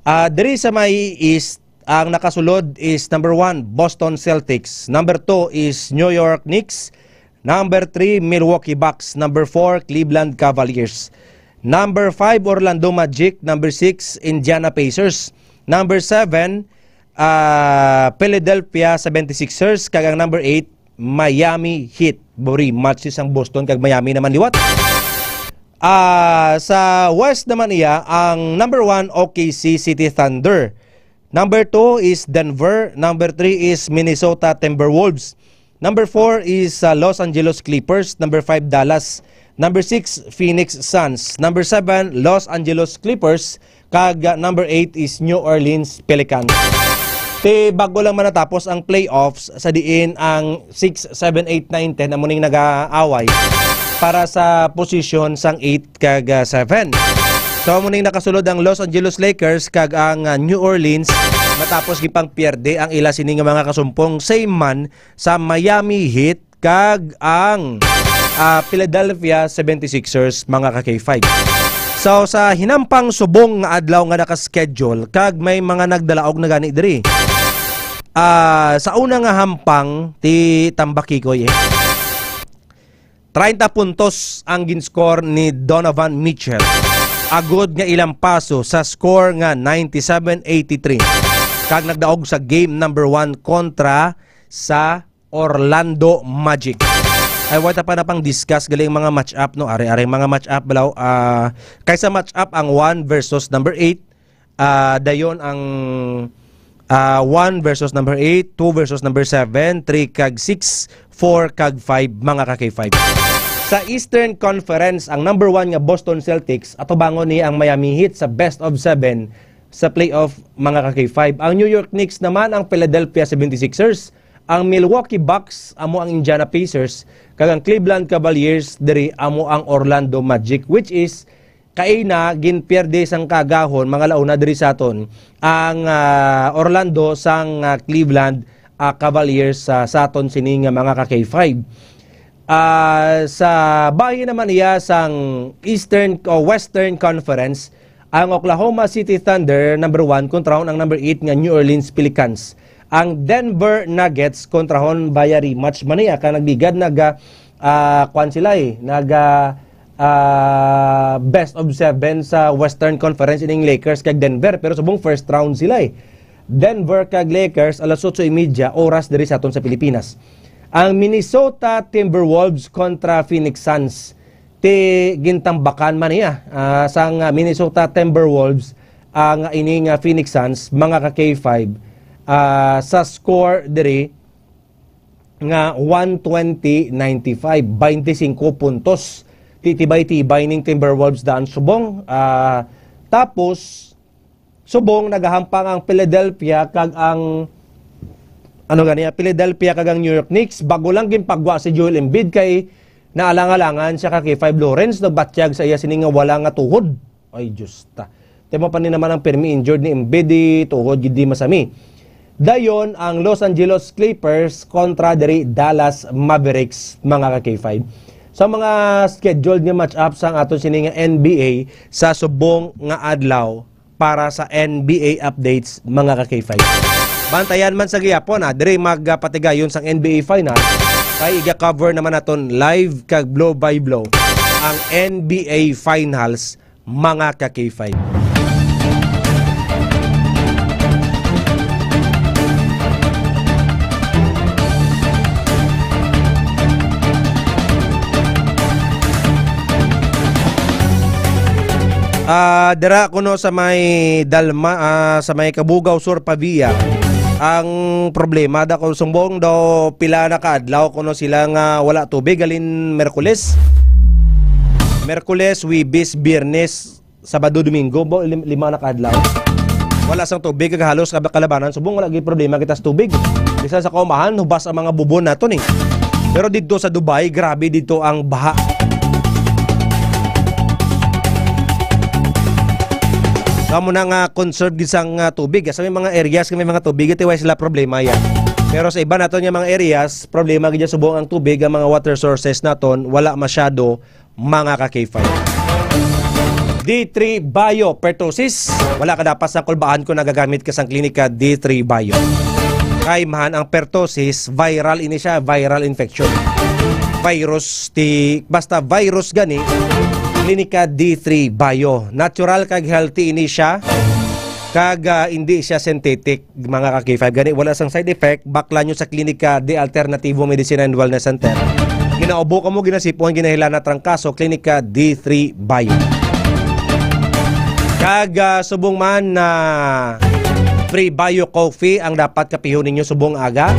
Ah, diri sa may East, ang nakasulod is number one, Boston Celtics. Number two is New York Knicks. Number three, Milwaukee Bucks. Number four, Cleveland Cavaliers. Number five, Orlando Magic. Number six, Indiana Pacers. Number seven, ah, Philadelphia seventy-sixers. Kag ang number eight, Miami Heat. Buri, match sang Boston kag Miami naman liwat. Ah, sa West naman iya, ang number one, O K C City Thunder. Number two is Denver. Number three is Minnesota Timberwolves. Number four is, uh, Los Angeles Clippers. Number five, Dallas. Number six, Phoenix Suns. Number seven, Los Angeles Clippers. Kag, uh, number eight is New Orleans Pelicans. Ti bago lang man natapos ang playoffs, sa diin ang six, seven, eight, nine, ten amo ning nag-aaway para sa posisyon sang eight kag, ah, seven. So, amo ning nakasulod ang Los Angeles Lakers kag ang, ah, New Orleans matapos gipangpierde ang ila sini nga mga kasumpong, same man sa Miami Heat kag ang, ah, Philadelphia seventy-sixers, mga ka K five. So, sa hinampang subong nga adlaw nga naka-schedule kag may mga nagdalaog na gani diri. Ah, sa una nga hampang, ti tambaki ko, eh. Treinta puntos ang ginscore ni Donovan Mitchell, agod nga ilampaso sa score nga ninety-seven eighty-three, kag nagdaog sa game number one kontra sa Orlando Magic. Ay, wala pa na pang discuss gali ang mga match-up, no? Are-are mga match-up, balaw. Ah, kaysa match-up ang one versus number eight, ah, dayon ang, ah, one versus number eight, two versus number seven, three kag six, four kag five, mga ka K five. Sa Eastern Conference, ang number one nga Boston Celtics, atubangon ni ang Miami Heat sa best of seven sa playoff, mga ka K five. Ang New York Knicks naman, ang Philadelphia seventy-sixers, ang Milwaukee Bucks, amo ang Indiana Pacers, kag ang Cleveland Cavaliers, diri amo ang Orlando Magic, which is kaina ginpierde sang kaagahon, mga launa diri sa aton, ang, ah, Orlando sang, ah, Cleveland, ah, Cavaliers, ah, sa aton sini nga mga ka K five. Ah, sa bahin naman iya sang Eastern o Western Conference, ang Oklahoma City Thunder, number one, kontrahon ang number eight nga New Orleans Pelicans. Ang Denver Nuggets kontrahon via rematch man iya, kay nagligad, naga, ah, kwan sila, eh, naga, ah, best of seven sa Western Conference ining Lakers kag Denver, pero subong first round sila, eh. Denver kag Lakers, alas otso y media oras diri sa aton sa Pilipinas. Ang Minnesota Timberwolves kontra Phoenix Suns. Ti gintambakan man niya, ah, sang, ah, Minnesota Timberwolves ang ini nga Phoenix Suns, mga ka K five, ah, sa score diri nga one twenty ninety-five, twenty-five puntos. Titibay-tibay ning Timberwolves daan subong. Ah, tapos, subong nagahampang ang Philadelphia kag ang, ano gani, ah, Philadelphia kag ang New York Knicks. Bago lang ginpagwa si Joel Embiid kay naalang-alangan siya ka K five Lawrence, nagbatyag sa iya sini nga wala nga tuhod. Ay, Diyos ta. Temo pa ni naman ang pirmi injured ni Embiid, di tuhod gid di masami. Dayon ang Los Angeles Clippers kontra diri Dallas Mavericks, mga ka K five. Sa mga scheduled nga match-up sa aton sini nga N B A sa subong nga adlaw, para sa N B A updates, mga ka K five. Bantayan man sa gihapon, ah, diri magpatigayon sang N B A final, kay iga-cover naman naton live kag blow by blow ang N B A finals, mga ka K five. Ah, dira kuno sa may Dalma, ah, sa may Cabugao Sur, Pavia. Ang problema da ko sumbong daw pila na ka adlaw kuno sila nga wala tubig halin Miyerkules. Miyerkules, Huwebes, Biyernes, Sabado, Domingo, bo, lim-, lima na ka adlaw. Wala sang tubig, kag halos kab-, kalabanan subong wala gid problema kita sa tubig. Bisan sa kaumahan, hubas ang mga bubon naton, eh. Pero didto sa Dubai, grabe didto ang baha. Kamo na nga conserve gid sang, ah, tubig, ah. Sa may mga areas nga may mga tubig, ito, wala sila problema yan. Pero sa iba naton nga mga areas, problema gid subong ang tubig, ang mga water sources naton wala masyado, mga ka K five. D three Bio Pertussis, wala ka dapat sa kulbaan kung nagagamit ka sang Klinika D three Bio. Kay man ang pertussis, viral ini siya, viral infection. Virus ti, basta virus gani, Klinika D three Bio. Natural kag healthy ini siya, kag ah, hindi siya synthetic, mga ka K five. Gani, wala sang side effect. Bakla nyo sa Klinika de Alternativo Medicina and Wellness Center. Ginaubo ka mo, ginasipuan, ginahilana trangkaso, Klinika D three Bio. Kag ah, subong man na free bio coffee ang dapat kapihon ninyo subong aga.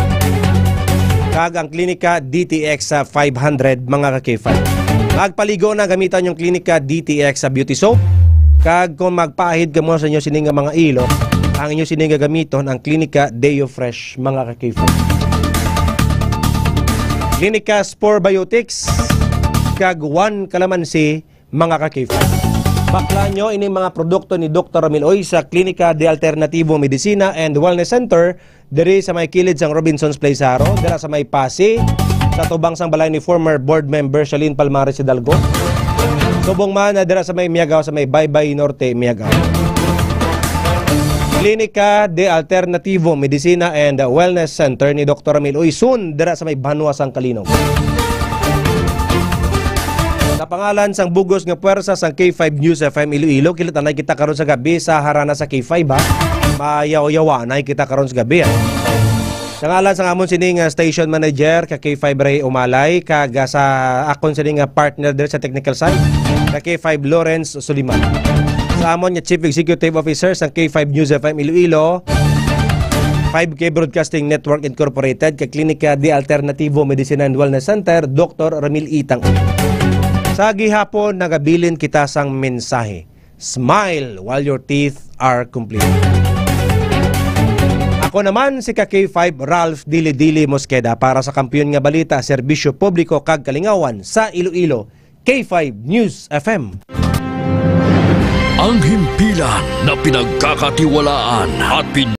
Kag ang Klinika D T X sa five hundred, mga ka K five. Magpaligo na, gamitan yung Klinika D T X sa beauty soap. Kag kung magpaahid ka mo sa inyo sini nga mga ilo, ang inyo sini nga gamiton ang Klinika Deo Fresh, mga ka K five. Klinika Spore Biotics kag One Calamansi, mga ka K five. Bakla nyo ining mga produkto ni Doktor Ramil Uy sa Klinika de Alternativo Medicina and Wellness Center diri sa may kilid sang Robinsons Place Jaro, dira sa may Pasi, sa tubang sang balay ni former board member Shalene Palmares Hidalgo. Subong man na dira sa may Miagao, sa may Baybay Norte, Miagao. Klinika de Alternativo Medicina and Wellness Center ni Doktor Ramil Uy, soon dira sa may Banwa sang Kalinog. Sa pangalan sang bugos nga puwersa sang K five News F M Iloilo, kilit anay kita karon sa gabi sa harana sa K five, ha. Mayaw-yawa anay kita karon sa gabi, ha. Sa ngalan sang amon sini nga station manager ka K five Ray Umalay, kag sa akon sini nga partner diri sa technical side, ka K five Lawrence Suliman. Sa amon nga Chief Executive Officer sang K five News F M Iloilo, five K Broadcasting Network Incorporated, ka Klinika de Alternativo Medicine and Wellness Center, Doktor Ramil Itang. Sa gihapon, nagabilin kita sang mensahe. Smile while your teeth are complete. Ako naman si ka K five Ralph Dili Dili Mosqueda para sa Kampiyon nga Balita, Serbisyo Publiko kag Kalingawan sa Iloilo, K five News F M. Ang himpilan na pinagkakatiwalaan at pin-